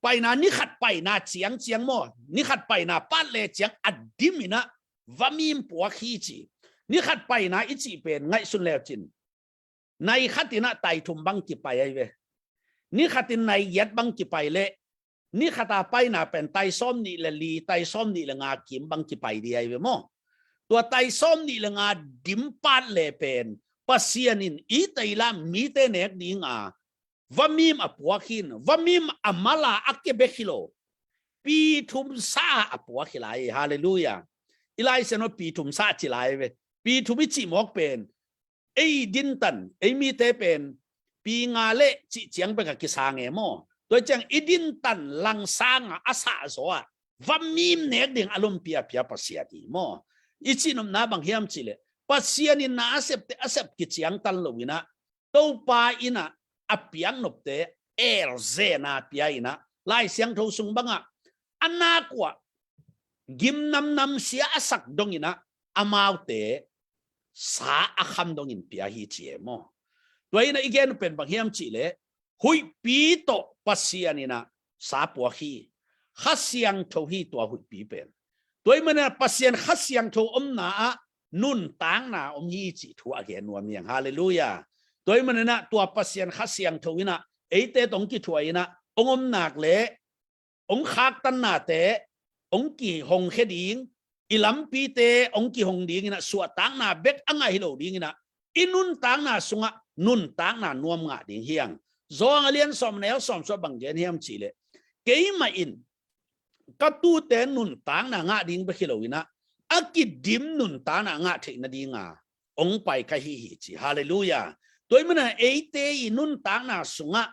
paina, ni khat paina ciangciang maw, ni khat paina pat le ciang a dim inah vamim puak hi ci. Ni khat paina i cih pen ngaihsun leucin nai khat inah tai thum bang kipai ahi ve. Ni khat in nai giat bang kipai leh ni khat a paina pen tai sawm nih le li, tai sawm nih le nga kim bang kipai ding ahi ve maw? Tua tai sawm nih le nga dim pat le pen Pasian in Israel mite nek dinga vamim a puak hi in, vamim a mala a kebek hi lo, pi thum sa a puak hi lai. Halleluiah. I Lai Siangtho pi thum sa ci lai ve. Pi thum i cih mawk pen ei dintan, ei mite pen pi nga le cih ciang bek a kisang e maw? Tua ciang i dintan langsang a a sah zaw a vamim nek ding a lompi a pia Pasian hi maw? I cihnopna bang hiam cihleh Pasian in na a septe a sep kiciangtan lo inah Topa inah a piaknopte elzena pia inah Lai Siangtho sung bangah a nak uh ah gimnam namsia a sak dong inah amaute sa a kham dongin pia hi ci e maw? Tua inah i gen uh pen bang hiam cihleh huihpi tawh Pasian inah sa puak hi. Kha Siangtho hi tua huihpi pen. Tua ahih maninah Pasian Kha Siangtho omna ah nuntakna om hi cih thu a gen nuam hi hang. Halleluiah. Tua ahih maninah tua Pasian Kha Siangtho inah eite tawh kithuah inah hong om nak leh hong khaktan nate hong kihong khe ding, i lampite hong kihong ding in ah, suahtakna bek a ngah hi lo ding in ah, i nuntakna sungah nuntakna nuam ngah ding hi hang. Zawng a lian sawm, neu sawm sawm bang gen hiam cih leh, keimah in ka tute nuntakna ngah ding bek hi lo in ah, a kidim nuntakna ngah theih nading a hong pai ka hi hi ci. Halleluiah. Tua ahih manin ah eite i nuntakna sungah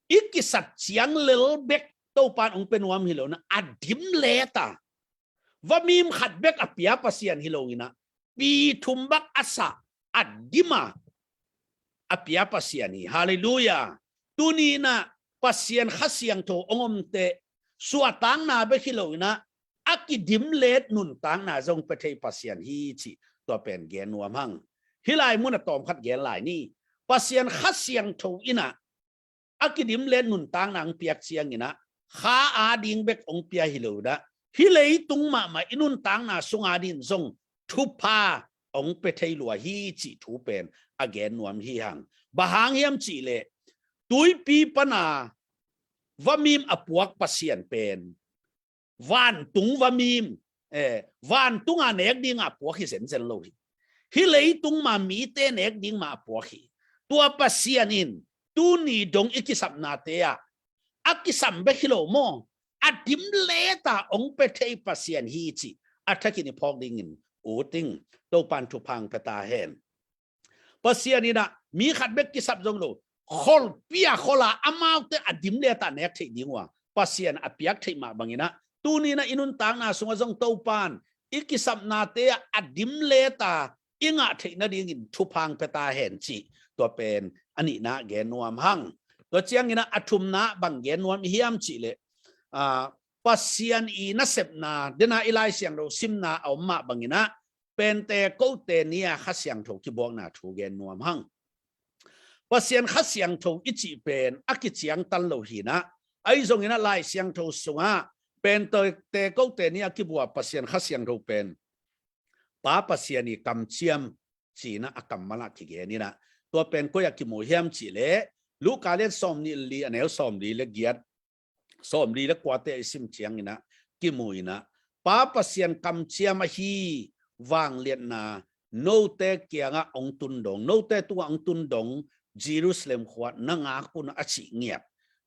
i kisat ciang lel bek Topa'n hong pia nuam hi lo in ah, a dim let a, vamim khat bek a pia Pasian hi lo in ah, pi thum bang a sa, a dim a, a pia Pasian hi. Halleluiah. Tuni in ah Pasian Kha Siangtho hong om teh, suahtakna bek hi lo in ah, a kidim let nuntakna zong pia thei Pasian hi cih tua pen gen nuam hang. Hih lai mun ah tawmkhat gen lai ni. Pasian Kha Siangtho in ah a kidim let nuntakna hong piak ciangin ah, kha a ding bek hong pia hi lo in ah, hih leitung mahmah i nuntakna sung a dingin zong thupha hong pia thei lua hi cih thu pen a gen nuam hi hang. Bang hang hiam cih leh, tuipi pan a vamim a puak Pasian pen vantung vamim, eh, vantung a nek ding a puak hi zenzen lo hi. Hih leitung mah mite nek ding mah a puak hi. Tua Pasian in tuni dong i kisapnate ah, a kisam bek hi lo maw, a dim let a hong pia thei Pasian hi cih a thakin i phawk dingin ut ing. Topa'n thupha hong pia ta hen. Pasian in ah mi khat bek kisap zong lo, kholpi a khol a, amaute a dim let a nek theih ding uh a Pasian a piak theih mah bangin ah, tuni in ah i nuntakna sungah zong Topa'n i kisapnate ah a dim let a i ngah theih nadingin thupha hong pia ta hen cih tua pen a nihna gen nuam hang. Tua ciangin ah a thumna bang gen nuam i hiam cih leh, ah, Pasian i nasepna, den a i Lai Siangtho simna a om mah bangin ah, Pentekote ni a Kha Siangtho kibuakna thu gen nuam hang. Pasian Kha Siangtho i cih pen a kiciangtan lo hi in ah, ahi zongin ah Lai Siangtho sungah Pentekote ni a kibua Pasian Kha Siangtho pen Pa Pasian i kamciam ci-in ah a kammal ah kigen in ah, tua pen koi ah kimu hiam cih leh, Luka lian sawmnih le li, a neu sawmli le giat, sawmli le kuate i sim ciangin ah kimu in ah, Pa Pasian kamciam ahi vangliatna note kiangah hong tun dong, note tungah hong tun dong, Jerusalem khua na ngak un a cih ngiat.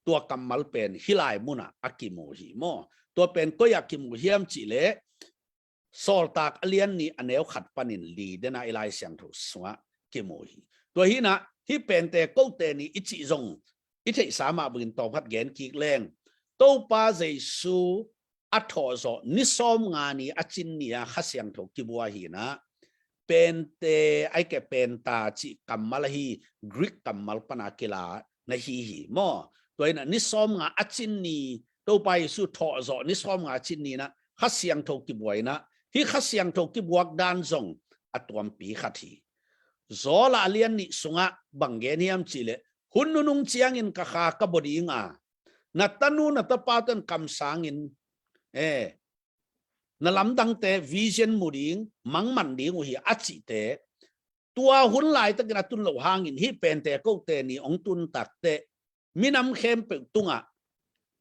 Tua kammal pen hih lai mun ah a kimu hi maw. Tua pen koi ah kimu hiam cih leh, Sawltak a lian nih, a neu khat panin li, den a i Lai Siangtho sungah kimu hi. Tua hi in ah, hih Pentekote ni i cih zong i theihsa mah bangin tawmkhat gen kik leng, Topa Jesu a thawhzawh ni sawmnga ni a cin ni a Kha Siangtho kibua hi in ah, Pente, ahih kei leh Penta cih kammal ahi Greek kammal pan a kila na hi hi maw. Tua in ah ni sawmnga a cin ni, Topa Jesu thawhzawh ni sawmnga a cin ni in ah Kha Siangtho kibua in ah, hih Kha Siangtho kibuak dan zong a tuampi khat hi. Zawla a lian nih sungah bang gen hiam cih leh, hun nunung ciangin ka kha ka bua ding a, na tanu na tapate'n kamsangin, eh, na lamdangte vision mu ding, mangman ding uh hi a cihte, tua hun laitakin a tun loh hangin hih Pentekote ni hong tun takteh, minam khempeuh tungah,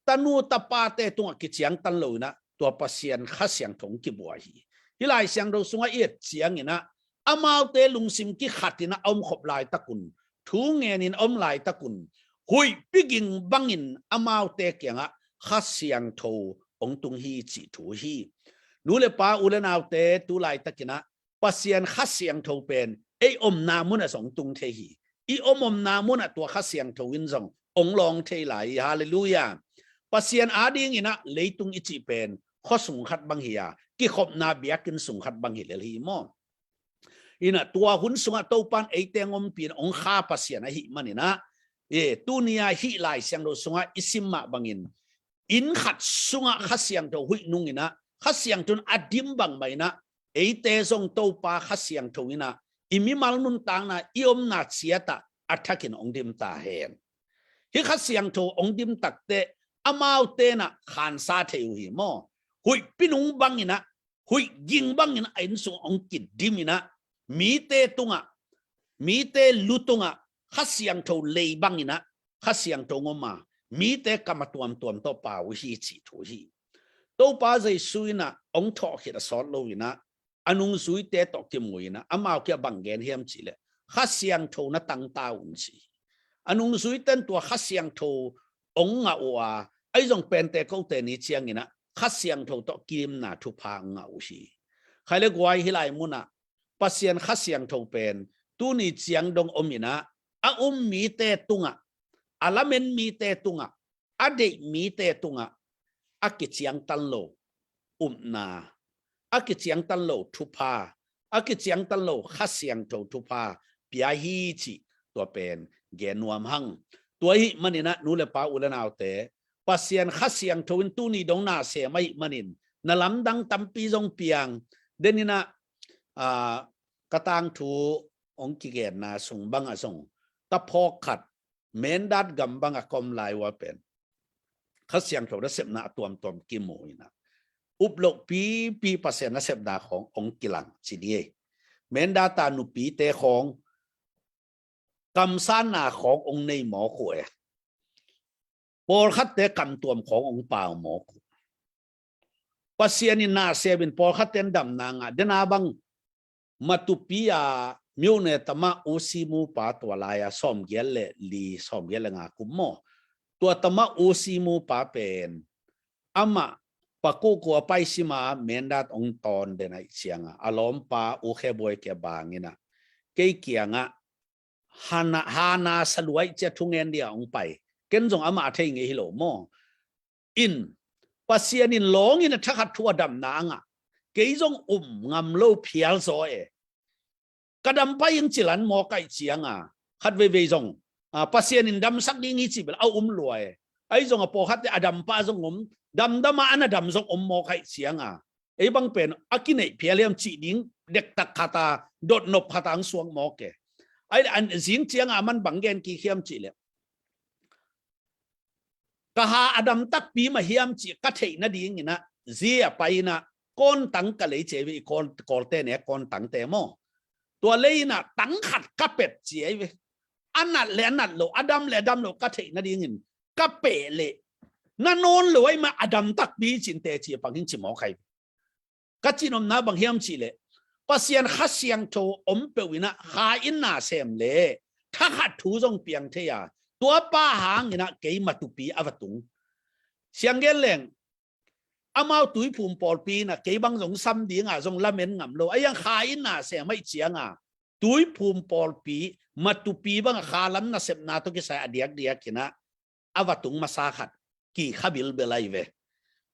tanu tapate tungah kiciangtan lo in ah, tua Pasian Kha Siangtho hong kibua hi. Hih Lai Siangtho sungah i et ciangin ah, amaute lungsim kikhat in ah a om khop laitakun, thu ngen in a om laitakun, huihpi ging bangin amaute kiangah Kha Siangtho hong tung hi cih thu hi. Nu le pa, u le naute, tu laitakin ah Pasian Kha Siangtho pen ei omna mun ah zong tung thei hi. I om omna mun ah tua Kha Siangtho in zong hong lawng thei lai hi. Halleluiah. Pasian adingin ah leitung i cih pen khuasung khat bang hi a, kikhopna biakinn sung khat bang hi lel hi maw. In ah tua hun sungah Topa'n eite hong ompih in hong kha Pasian ahih manin ah, e, tuni a hih Lai Siangtho sungah i sim mah bangin, inn khat sungah Kha Siangtho huih nung in ah, Kha Siangtho in a dim bangmah in ah, eite zong Topa Kha Siangtho in ah i mimal nuntakna, i omna ciat ah a thakin hong dim ta hen. Hih Kha Siangtho hong dim takteh, amaute in ah khansa thei uh hi maw. Huihpi nung bangin ah, huih ging bangin a inn sung hong kidim in ah, mite tungah, mite lu tungah Kha Siangtho lei bangin ah Kha Siangtho hong om a, mite kam a tuamtuam tawh pau uh hi cih thu hi. Topa Jesu in ah hong thawh khit a sawt lo in ah, a nungzuite tawh kimu in ah, amau kiang bang gen hiam cih leh, Kha Siangtho na tangta un ci. A nungzuite in tua Kha Siangtho hong ngah uh a, ahi zong Pentecost ni ciangin ah Kha Siangtho tawh kiimna thupha hong ngah uh hi. Khai le guai, hih lai munah Pasian Kha Siangtho pen tuni ciang dong om in ah, a um mite tungah, a lamen mite tungah, a deih mite tungah a kiciangtan lo upna, a kiciangtan lo thupha, a kiciangtan lo Kha Siangtho thupha pia hi cih tua pen gen nuam hang. Tua ahih manin ah, nu le pa, u le naute, Pasian Kha Siangtho in tuni dong na sem ahih manin, na lamdang tampi zong piang. Den in ah, aa, ka tangthu hong kigenna sung bangah zong, ka phawk khat Mindat gam bangah ka om lai uh a pen, Kha Siangtho nasepna a tuamtuam kimu in ah, up loh pipi Pasian nasepna khawng hong kilang ci ni ei. Mindat a nupite khawng kamsanna khawng hong nei mawk uh e. Pawlkhatte kamtuam khawng hong pau mawk uh. Pasian in na sem in pawlkhatte in damna ngah. Den a bang, Matupi a myone tama usimu pa, tua lai-a sawmgiat le li, sawmgiat le nga kum maw, tua tama usimu pa pen, amah Pakokku a pai sima Mindat hong tawn den ahih ciangah, a lawmpa U Khe Buai kiang bang in ah, kei kiangah hana, hana saluai cia thungen dia hong pai. Ken zong amah a thei ngei hi lo maw. In, Pasian in lawng in a thakhat thu a damna a ngah. Kei zong um ngam lo phial zaw e. Ka dam pai ing ci lan mawk ahih cianga, khat veivei zong, a, Pasian in damsak ding hi cih bel a um lua e. Ahi zong a pawlkhatte a dam pah zong om, damdam a a na dam zong om mawk ahih cianga, ei bang pen a kineih phial hiam cih ding dektak khat a, dotnop khat a hong suak mawk e. Ahi leh an zing cianga a man bang gen kik hiam cih leh, ka ha a dam takpi mah hiam cih ka theih nadingin ah, zi a pai in ah, kawntang ka lei ci ei ve, i kawl, kawlte nek kawntangte maw. Tua lei in ah tang khat ka pet ci ei ve. A nat le a nat lo, a dam le a dam lo ka theih nadingin ka peh leh, na nawn lo ahi mah, a dam takpi cin teci a pang hing ci mawk hi. Ka cihnopna bang hiam cih leh, Pasian Kha Siangtho om peuh in ah Kha in na sem leh thakhat thu zong piang thei a, tua pa hangin ah kei Matupi a va tung. Siang gen leng, amau Tuiphum pawlpi in ah kei bang zong sam dinga zong lamen ngam lo. Ahi hang Kha in na sem ahih cianga, Tuiphum pawlpi, Matupi bangah Kha lam nasepna tawh kisai a diakdiak in ah a va tung masa khat, ki kha bilbel ahi ve.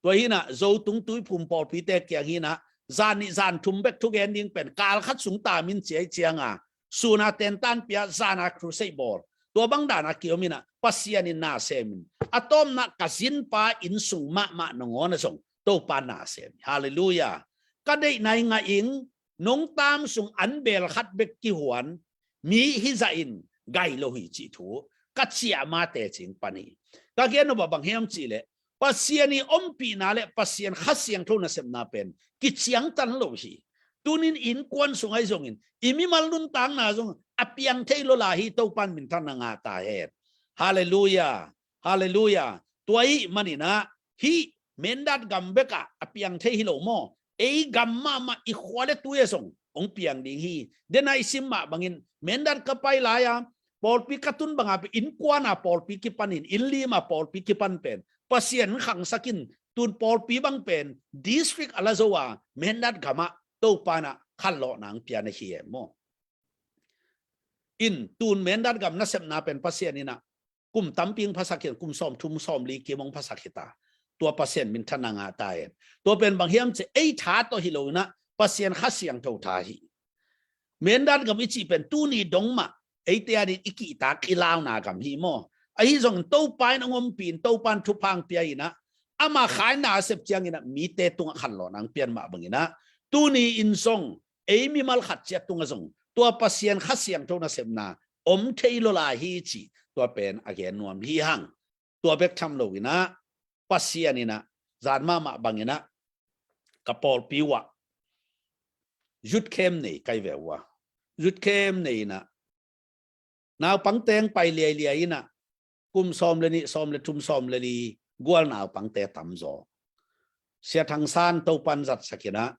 Tua hi in ah, Zotung Tuiphum pawlpite kiang hi in ah, zan nih zan thum bek thugen ding pen, kal khat sung tam in ci ahih cianga, sun a tentan pia, zan a crusade bawl. Tua bang dan a kiom in ah, Pasian in na sem in, a tawpna ka zinpa inn sung mahmah nangawn ah zong Topa na sem hi. Halleluiah. Ka deihna hi ngah ing, nong tam sung an bel khat bek kihuan mi hi zah in gai lo hi cih thu ka ciah ma teci ing pan hi. Ka gen nop ah bang hiam cih leh, Pasian i ompihna le Pasian Kha Siangtho nasepna pen kiciangtan lo hi. Tunin innkuan sung ahi zongin, i mimal nuntakna zong a piang thei lo lai hi. Topan minthanna ngah ta hen. Halleluiah. Halleluiah. Tua ahih manin ah, hih Mindat gam bekah a piang thei hi lo maw. Ei gam mahmah, i khua le tui ah zong hong piang ding hi. Den a i sim mah bangin, Mindat ka pai lai-a, pawlpi ka tun banga pen innkuan a pawlpi kipanin, innlim a pawlpi kipan pen Pasian khangsak in, tun pawlpi bang pen district a la zo a, Mindat gamah Topa in ah khanlawhna hong pia na hi e maw. In, tun Mindat gam nasepna pen Pasian in ah kum tampi hong phasak hi, kum sawmthum sawmli kim hong phasak hi ta. Tua Pasian minthanna ngah ta hen. Tua pen bang hiam cih leh, ei tha tawh hi lo in ah, Pasian Kha Siangtho tha hi. Mindat gam i cih pen tuni dong mah eite adingin i kihtak i launa gam hi maw. Ahi zongin Topa in hong ompih in, Topa in thupha hong pia in ah, ama Kha in na sep ciangin ah mite tungah khanlawhna hong pian mah bangin ah, tuni in zong ei mimal khat ciat tungah zong tua Pasian Kha Siangtho nasepna om thei lo lai hi cih tua pen a gen nuam hi hang. Tua bek tham lo in ah, Pasian in ah, zan mahmah bangin ah, ka pawlpi uh ah youth camp nei ka hi ve uh a. Youth camp nei in ah, naupang teng pai liailiai in ah, kum sawm le nih, sawm le thum, sawm le li gual naupangte tamzaw. Sia Thang San Topan zatsak inah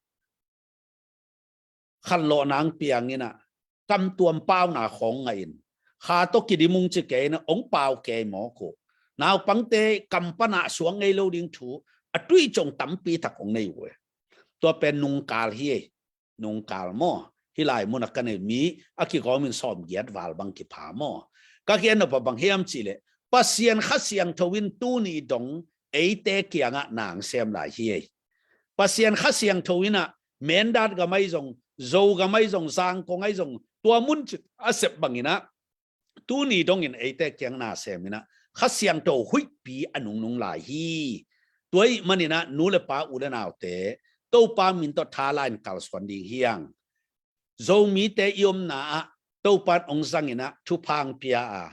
khanlawh nang piang inah kamtuam pauna khawng ngah in kha tawh kidim ung ci kei inah ong pau kei mawk uh. Naupangte kam panah suak ngei lo ding thu a tui cong tampi tak ong nei uh. Tua pen nungkal hi ei. Nungkal maw? Hih lai munah ka nei mi a kigawmin sawmgiat val bang kipha maw? Ka gen nop a bang hiam cihleh Pasian Kha Siangtho in tuni dong eite kiangah nang sem lai hi ei. Pasian Kha Siangtho inah Mindat gam ahi zong, Zo gam ahi zong, Zangkong ahi zong, tua mun cih a sep bang inah tuni dongin eite kiang na sem inah Kha Siangtho huihpi a nungnung lai hi. Tua ahih man inah nu le pa, u le naute, Topa min tawh tha la-in kalsuan ding hi hang. Zomite i omna ah Topan ong zang inah thupha ong pia a,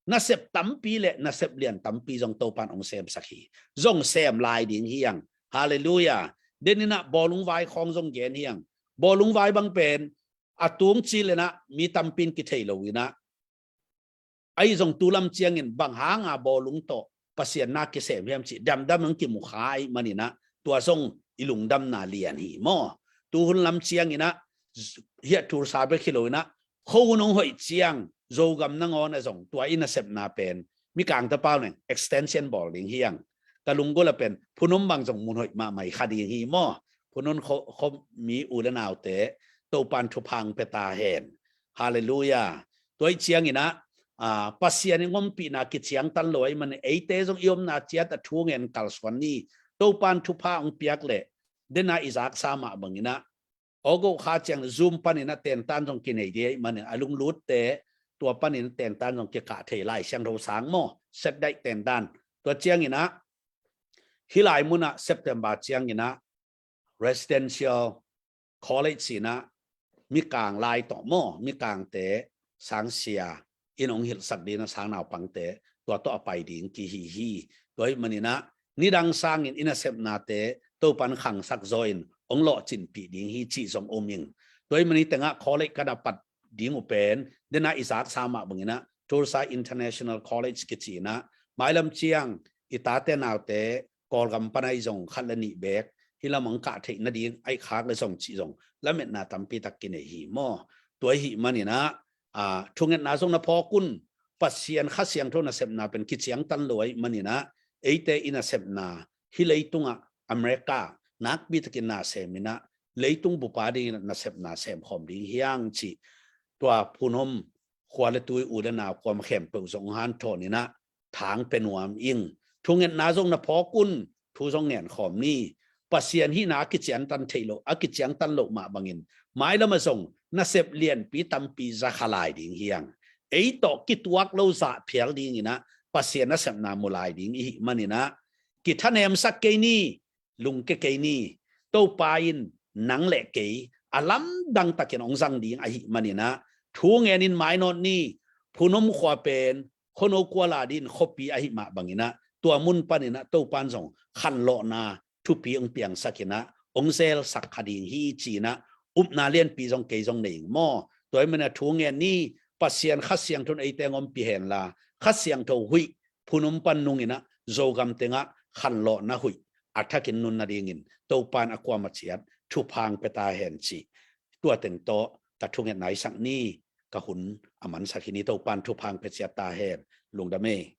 nasep tampi le nasep lian tampi zong Topan ong semsak hi. Zong sem lai ding hi hang. Halleluiah. Den inah bawlung vai khawng zong gen hi hang. Bawlung vai bang pen a tung cil inah mi tampi in kithei lo inah, ahi zong tu lam ciangin bang hanga bawlung tawh Pasian na kisem hiam cih damdam in kimukha ahih man inah tua zong i lungdamna lian hi maw? Tu hun lam ciang inah, hiah Tulsa bek hi lo inah, khuahun ong hoih ciang Zogam nangawn ah zong tua i nasepna pen Mikangte pau neng extension bawl ding hi hang. Ka lunggulh ah pen Phunom bang zong mun hoih mahmah hi kha ding hi maw? Phunom khuami u le naute, Topan thupha ong pia ta hen. Halleluiah. Tua ahih ciang inah, ah, Pasian i ngompihna kiciangtan lo ahih man eite zong i omna ciat a thu ngen kalsuan ni. Topan thupha ong piak leh den a i zaksa mah bang inah August kha ciang Zoom pan inah tentan zong kinei ding ahih man inah a lunglutte tua pan inah tentan zong kikah thei, Lai Siangtho sang maw, set date tentan. Tua ciang inah hih lai munah September ciang inah residential college inah Mikang lai tawh maw, Mikangte sangsia in ong hilhsak ding inah sang naupangte tua tawh a pai ding kihi hi. Tua ahih man inah nidang sangin i nasepnate Topan khangsak zaw in ong lawhcinpih ding hi cih zong om ing. Tua ahih man inah tengah college ka na pat ding uh pen den a i zaksa mah bang inah Tulsa International College kici inah mailam ciang i tate naute Kawlgam pan ahi zong khat le nih bek hih lam ong kah theih nading ahi khak le zong cih zong lametna tampi tak kinei hi maw? Tua ahih man inah, ah, thungetna zong na phawk un. Pasian Kha Siangtho nasepna pen kiciangtan lo ahih man inah eite i nasepna hih leitungah America nakpi takin na sem inah leitung bup a ding inah nasepna semkhawm ding hi hang cih tua Phunom khua le tui u le nau kuamah khempeuh zong hanthawn inah thang pia nuam ing. Thungetna zong na phawk un, thu zong ngenkhawm ni. Pasian hihna a kiciangtan theih loh, a kiciangtan loh mah bangin mailam ah zong nasep lianpi tampi za kha lai ding hi hang. Ei tawh kituak lo zah phial ding inah Pasian nasepna mu lai ding i hih man inah kithanemsak kei ni, lungke kei ni. Topa in nang le kei a lamdang takin ong zang ding ahih man inah thu ngen in mainawt ni. Phunom khua pen khuano kual a ding khuapi ahih mah bang inah tua mun pan inah Topan zong khanlawhna thupi ong piangsak inah ong zelsak kha ding hi ci inah upna lianpi zong kei zong nei ing maw? Tua ahih man inah thu ngen ni. Pasian Kha Siangtho in eite ong ompih hen la, Kha Siangtho huih Phunom pan nung inah Zogam tengah khanlawhna huih a thakin nunna dingin Topan a kuamah ciat thupha ong pia ta hen cih tua teng tawh ka thungetna i sak ni. Ka hun a mansak hi ni. Topan thupha ong pia ciat ta hen. Lungdam ei.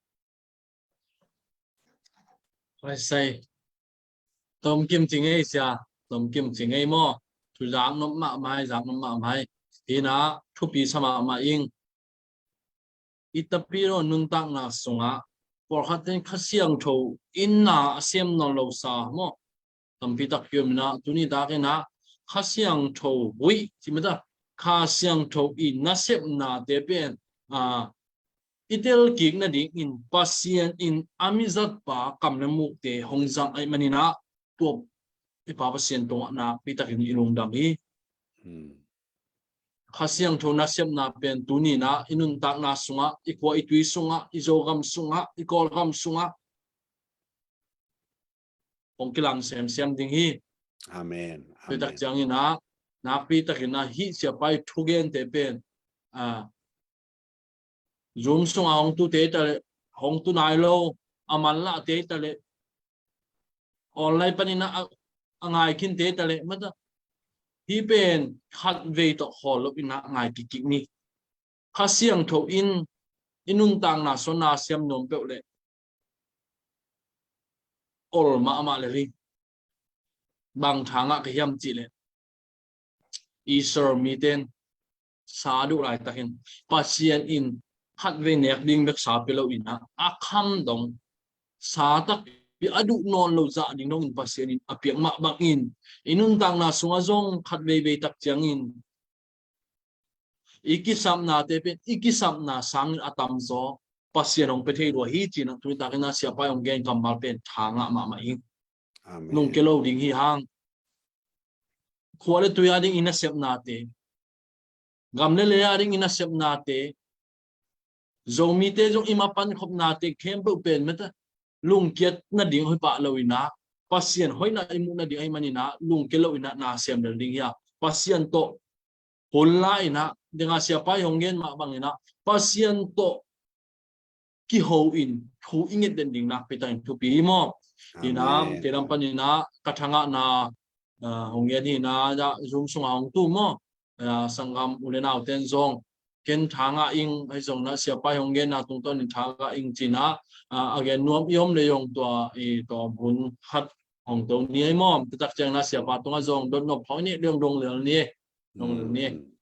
Hoi sai. Tomkim ci ngei sia, tomkim ci ngei maw? Thu zak nop mahmah hi, zak nop mahmah hi. Hi inah thupi sa mahmah ing. I tapidaw nuntakna sungah pawlkhat in Kha Siangtho in na a sem nawn lo sa maw? Tampi tak kiom inah tuni tak inah Kha Siangtho huih ci mah ta, Kha Siangtho i nasepnate pen, a, i telkik nadingin Pasian in a mizatpa kam le mukte hong zang ahih man inah tua i Pa Pasian tungah nakpi takin i lungdam hi. Hmm. Kha Siangtho nasepna pen tuni inah i nuntakna sungah, i khua i tui sungah, i Zogam sungah, i Kawlgam sungah hong kilang semsem ding hi. Amen. Tua tak ciang inah nakpi takin ah hih siapa i thugente pen, a, Zoom sungah hong tute ta le hong tu nai lo, a manlah te ta leh, online panin a, a ngai khin te ta leh, mata, hih pen khat vei tawh khawl lo in a ngai kikik ni. Kha Siangtho in i nuntakna sung na sem nuam peuh leh ol mahmah lel hi. Bang tha ngah ka hiam cih leh, Israel mite in sa duh laitakin Pasian in khat vei nek ding bek sa pia lo in a, a kham dong, sa takpi a duh nawn lo zah ding dongin Pasian in a piak mah bangin, i nuntakna sungah zong khat veivei tak ciangin i kisapnate pen i kisapna sangin a tamzaw Pasian hong pia thei lua hi, ci-in a tuni takin a Siapa i hong gen kammal pen tha ngah mahmah hi. Amen. Lungkia lo ding hi hang. Khua le tui a ding i nasepnate, gam le lei a ding i nasepnate, Zomite zong i mapan khopnate khempeuh pen mata, lungkiat nading hoih pah lo in a, Pasian hoihna i muh nading ahih manin a, lungkia lo in a na sem lel ding hi a, Pasian tawh hun la in a, ding a Siapa i hong gen mah bangin a, Pasian tawh kiho in thu i nget den ding nakpi takin thupi hi maw? Hi in a, amen, kei lam panin a ka tha ngahna, ah, hong gen hi in a, Zoom sungah hong tu maw? Ah, sanggam u le naute in zong, ken tha ngah ing, ahi zongin a Siapa i hong genna tungtawnin tha ngah ing ci-in a, ah, a gen nuam i om leh zong tua, i tua hun khat hong to ni ei maw? Tua tak ciangin a Siapa tungah zong dotnop khawng i neih leh zong dong lel ni. Dong lel ni. Hmm.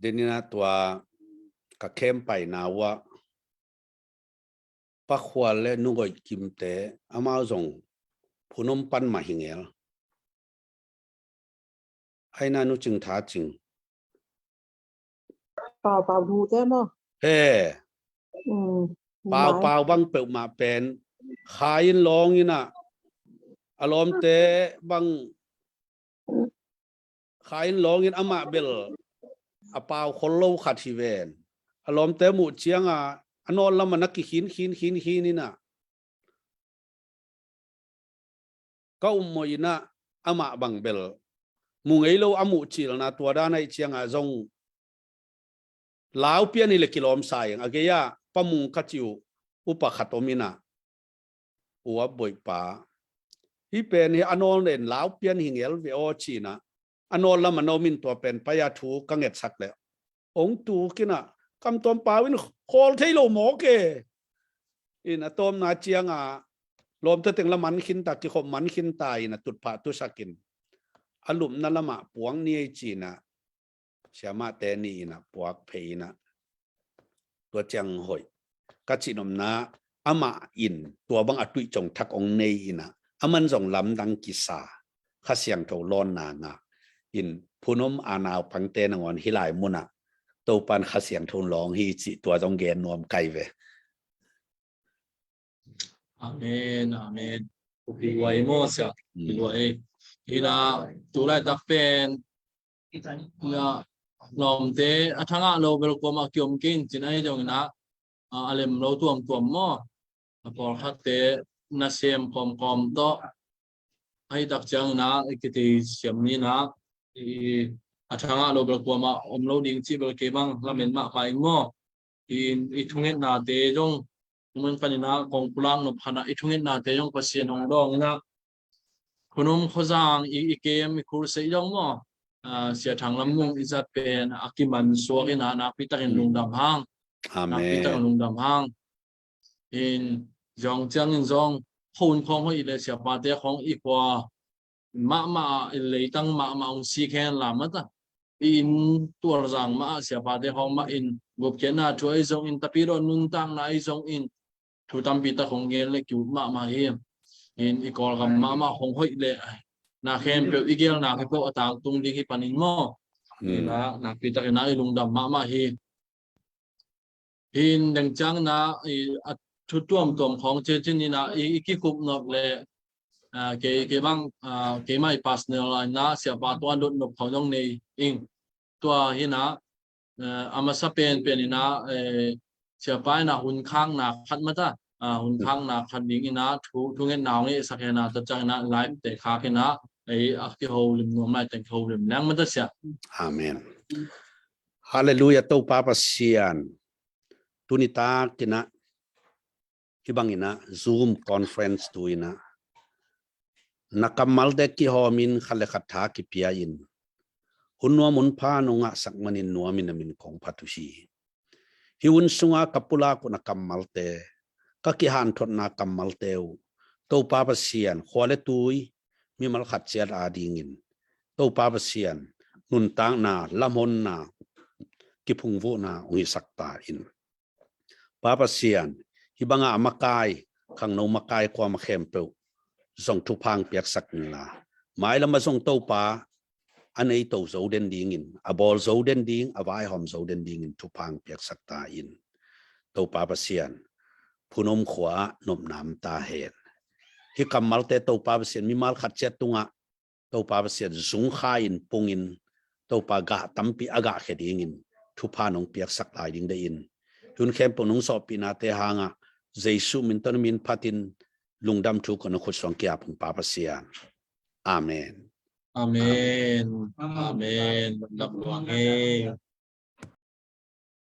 Denin a tua ka camp paina uh ah Pa Khual le Nu Ngoih Kimte, amau zong Phunom pan mah hi ngel. Aina Nu Cing Tha Cing. Pau Pau Nu te maw? He. Mm. Pau Pau bang peuhmah pen Khai in lawng in a, a lawmte bang Khai in lawng in amah bel a pau khol lo khat hi ven. A lawmte muh ciang a, a nawl lam a na kikhin khin khin khin in a, ka um mawh in a, amah bang bel mu ngei lo a muh cilna tua dan ahih ciang a zong lau pian hi leh kilawm sa ing. A gei ah Pa Mung ka cih uh upa khat om in a, U Ap Boih pa, hih pen hi a nawl nen lau pian hi ngel ve aw ci in a, a nawl lam a na om in tua pen pai a thu ka ngetsak leh hong tuk in a, kam tuam pau in khawl thei lo mawk e. In a tawmna ciang a lawmte teng la man khin ta, kikhop man khin ta in a tutphah tusak in a lupna lam ah puak ni ei ci in a, siamahte nih in a puak phei in a, tua ciang hoih. Ka cihnopna, amah in tua bang a tuih cong thak hong nei in a, aman zong lamdang kisa, Kha Siangtho lawnna ngah in, Phunom a naupangte nangawn hih lai mun ah Topa'n Kha Siangtho lawng hi cih tua zong gen nuam kai ve. Amen, amen. Thupi huai maw sia? Mm. Thupi huai. Hi in a, tu laitak pen, hi in a, lawmte a tha ngah lo bel kuamah kiom kei in ci in a, hi dong in a, a, a lem lo tuamtuam maw? A pawlkhatte nasem kawmkawm tawh, ahi tak ciang in a, i kiteisiam ni in a, i, a tha ngah lo bel kuamah om lo ding cih bel kei bang lamen mahmah ing maw? I, i thungetnate zong, i mun panin a kong pulak nop khat ah, i thungetnate zong Pasian hong dawng in a, Phunom khuazang i, i kem, i khulsei zong maw? Ah, Sia Thang Lam Mung i zat pen a kiman suak in a, nakpi takin lungdam hang. Amen. Nakpi takin lungdam hang. In zong ciangin zong, khon khawng hoih leh siapate khawng i khua mahmah, i leitang mahmah hong sik hen la mata, i inn tualzang mah ah siapate khawng mah in gupkhiatna thu ahi zongin, tapidaw nuntakna ahi zongin, thu tampi tak hong gen leh kiup mahmah hi. In i Kawlgam mahmah hong hoih leh na khempeuh i gelna khempeuh a tangtung ding hi panin maw? Mm. In a, nakpi takin a i lungdam mahmah hi. Hi in deng ciang in a, i, a thu tuamtuam khawng cincin in a, i, i kikhup nop leh, a, kei, kei bang, a, keimah i personal in a, siapa tungah dot nop khawng zong nei ing. Tua hi in a, a, a masa penpen in a, e, siapa in a hun khakna khat mata, hun khakna khat dingin ah thu, thungetna hong ngetsak hen ah, tua ciangin ah live te khak hen ah, ei a kiholim nuam lai teng kiholim leng mah ta sia. Amen. Halleluiah, Topa Pasian. Tuni takin ah hih bangin ah Zoom conference tu-in ah na kammalte kihawmin khat le khat tha kipia-in hun nuam hun pha nong ngahsak manin nuamin na min kong phat uh hi. Hih hun sunga ka pulak uh na kammalte, ka kihanthotna kammalte uh Topa Pasian, khua le tui mimal khat ciat a dingin Topa Pasian nuntakna, lamhonna, kiphungvuhna hong hisak ta in. Pa Pasian, hih banga a makai, khangno makai kuama khempeuh zong thupha hong piaksak inla, mailam ah zong Topa a neito zo den dingin, a bawl zo den ding, a vaihawm zo den dingin thupha hong piaksak ta in. Topa Pasian, Phunom khua ah nopna om ta hen. Hih kammalte Topa Pasian mimal khat ciat tungah Topa Pasian zungkha-in pungin Topa gah tampi a gahkhia dingin thupha nong piaksak lai ding deih in. Hun khempeuh nong sawhpihnate hangah Jesuh min tawh na min phatin lungdam thu kong na khut suang kiap ung Pa Pasian. Amen. Amen. Amen. Lungdam luang hi.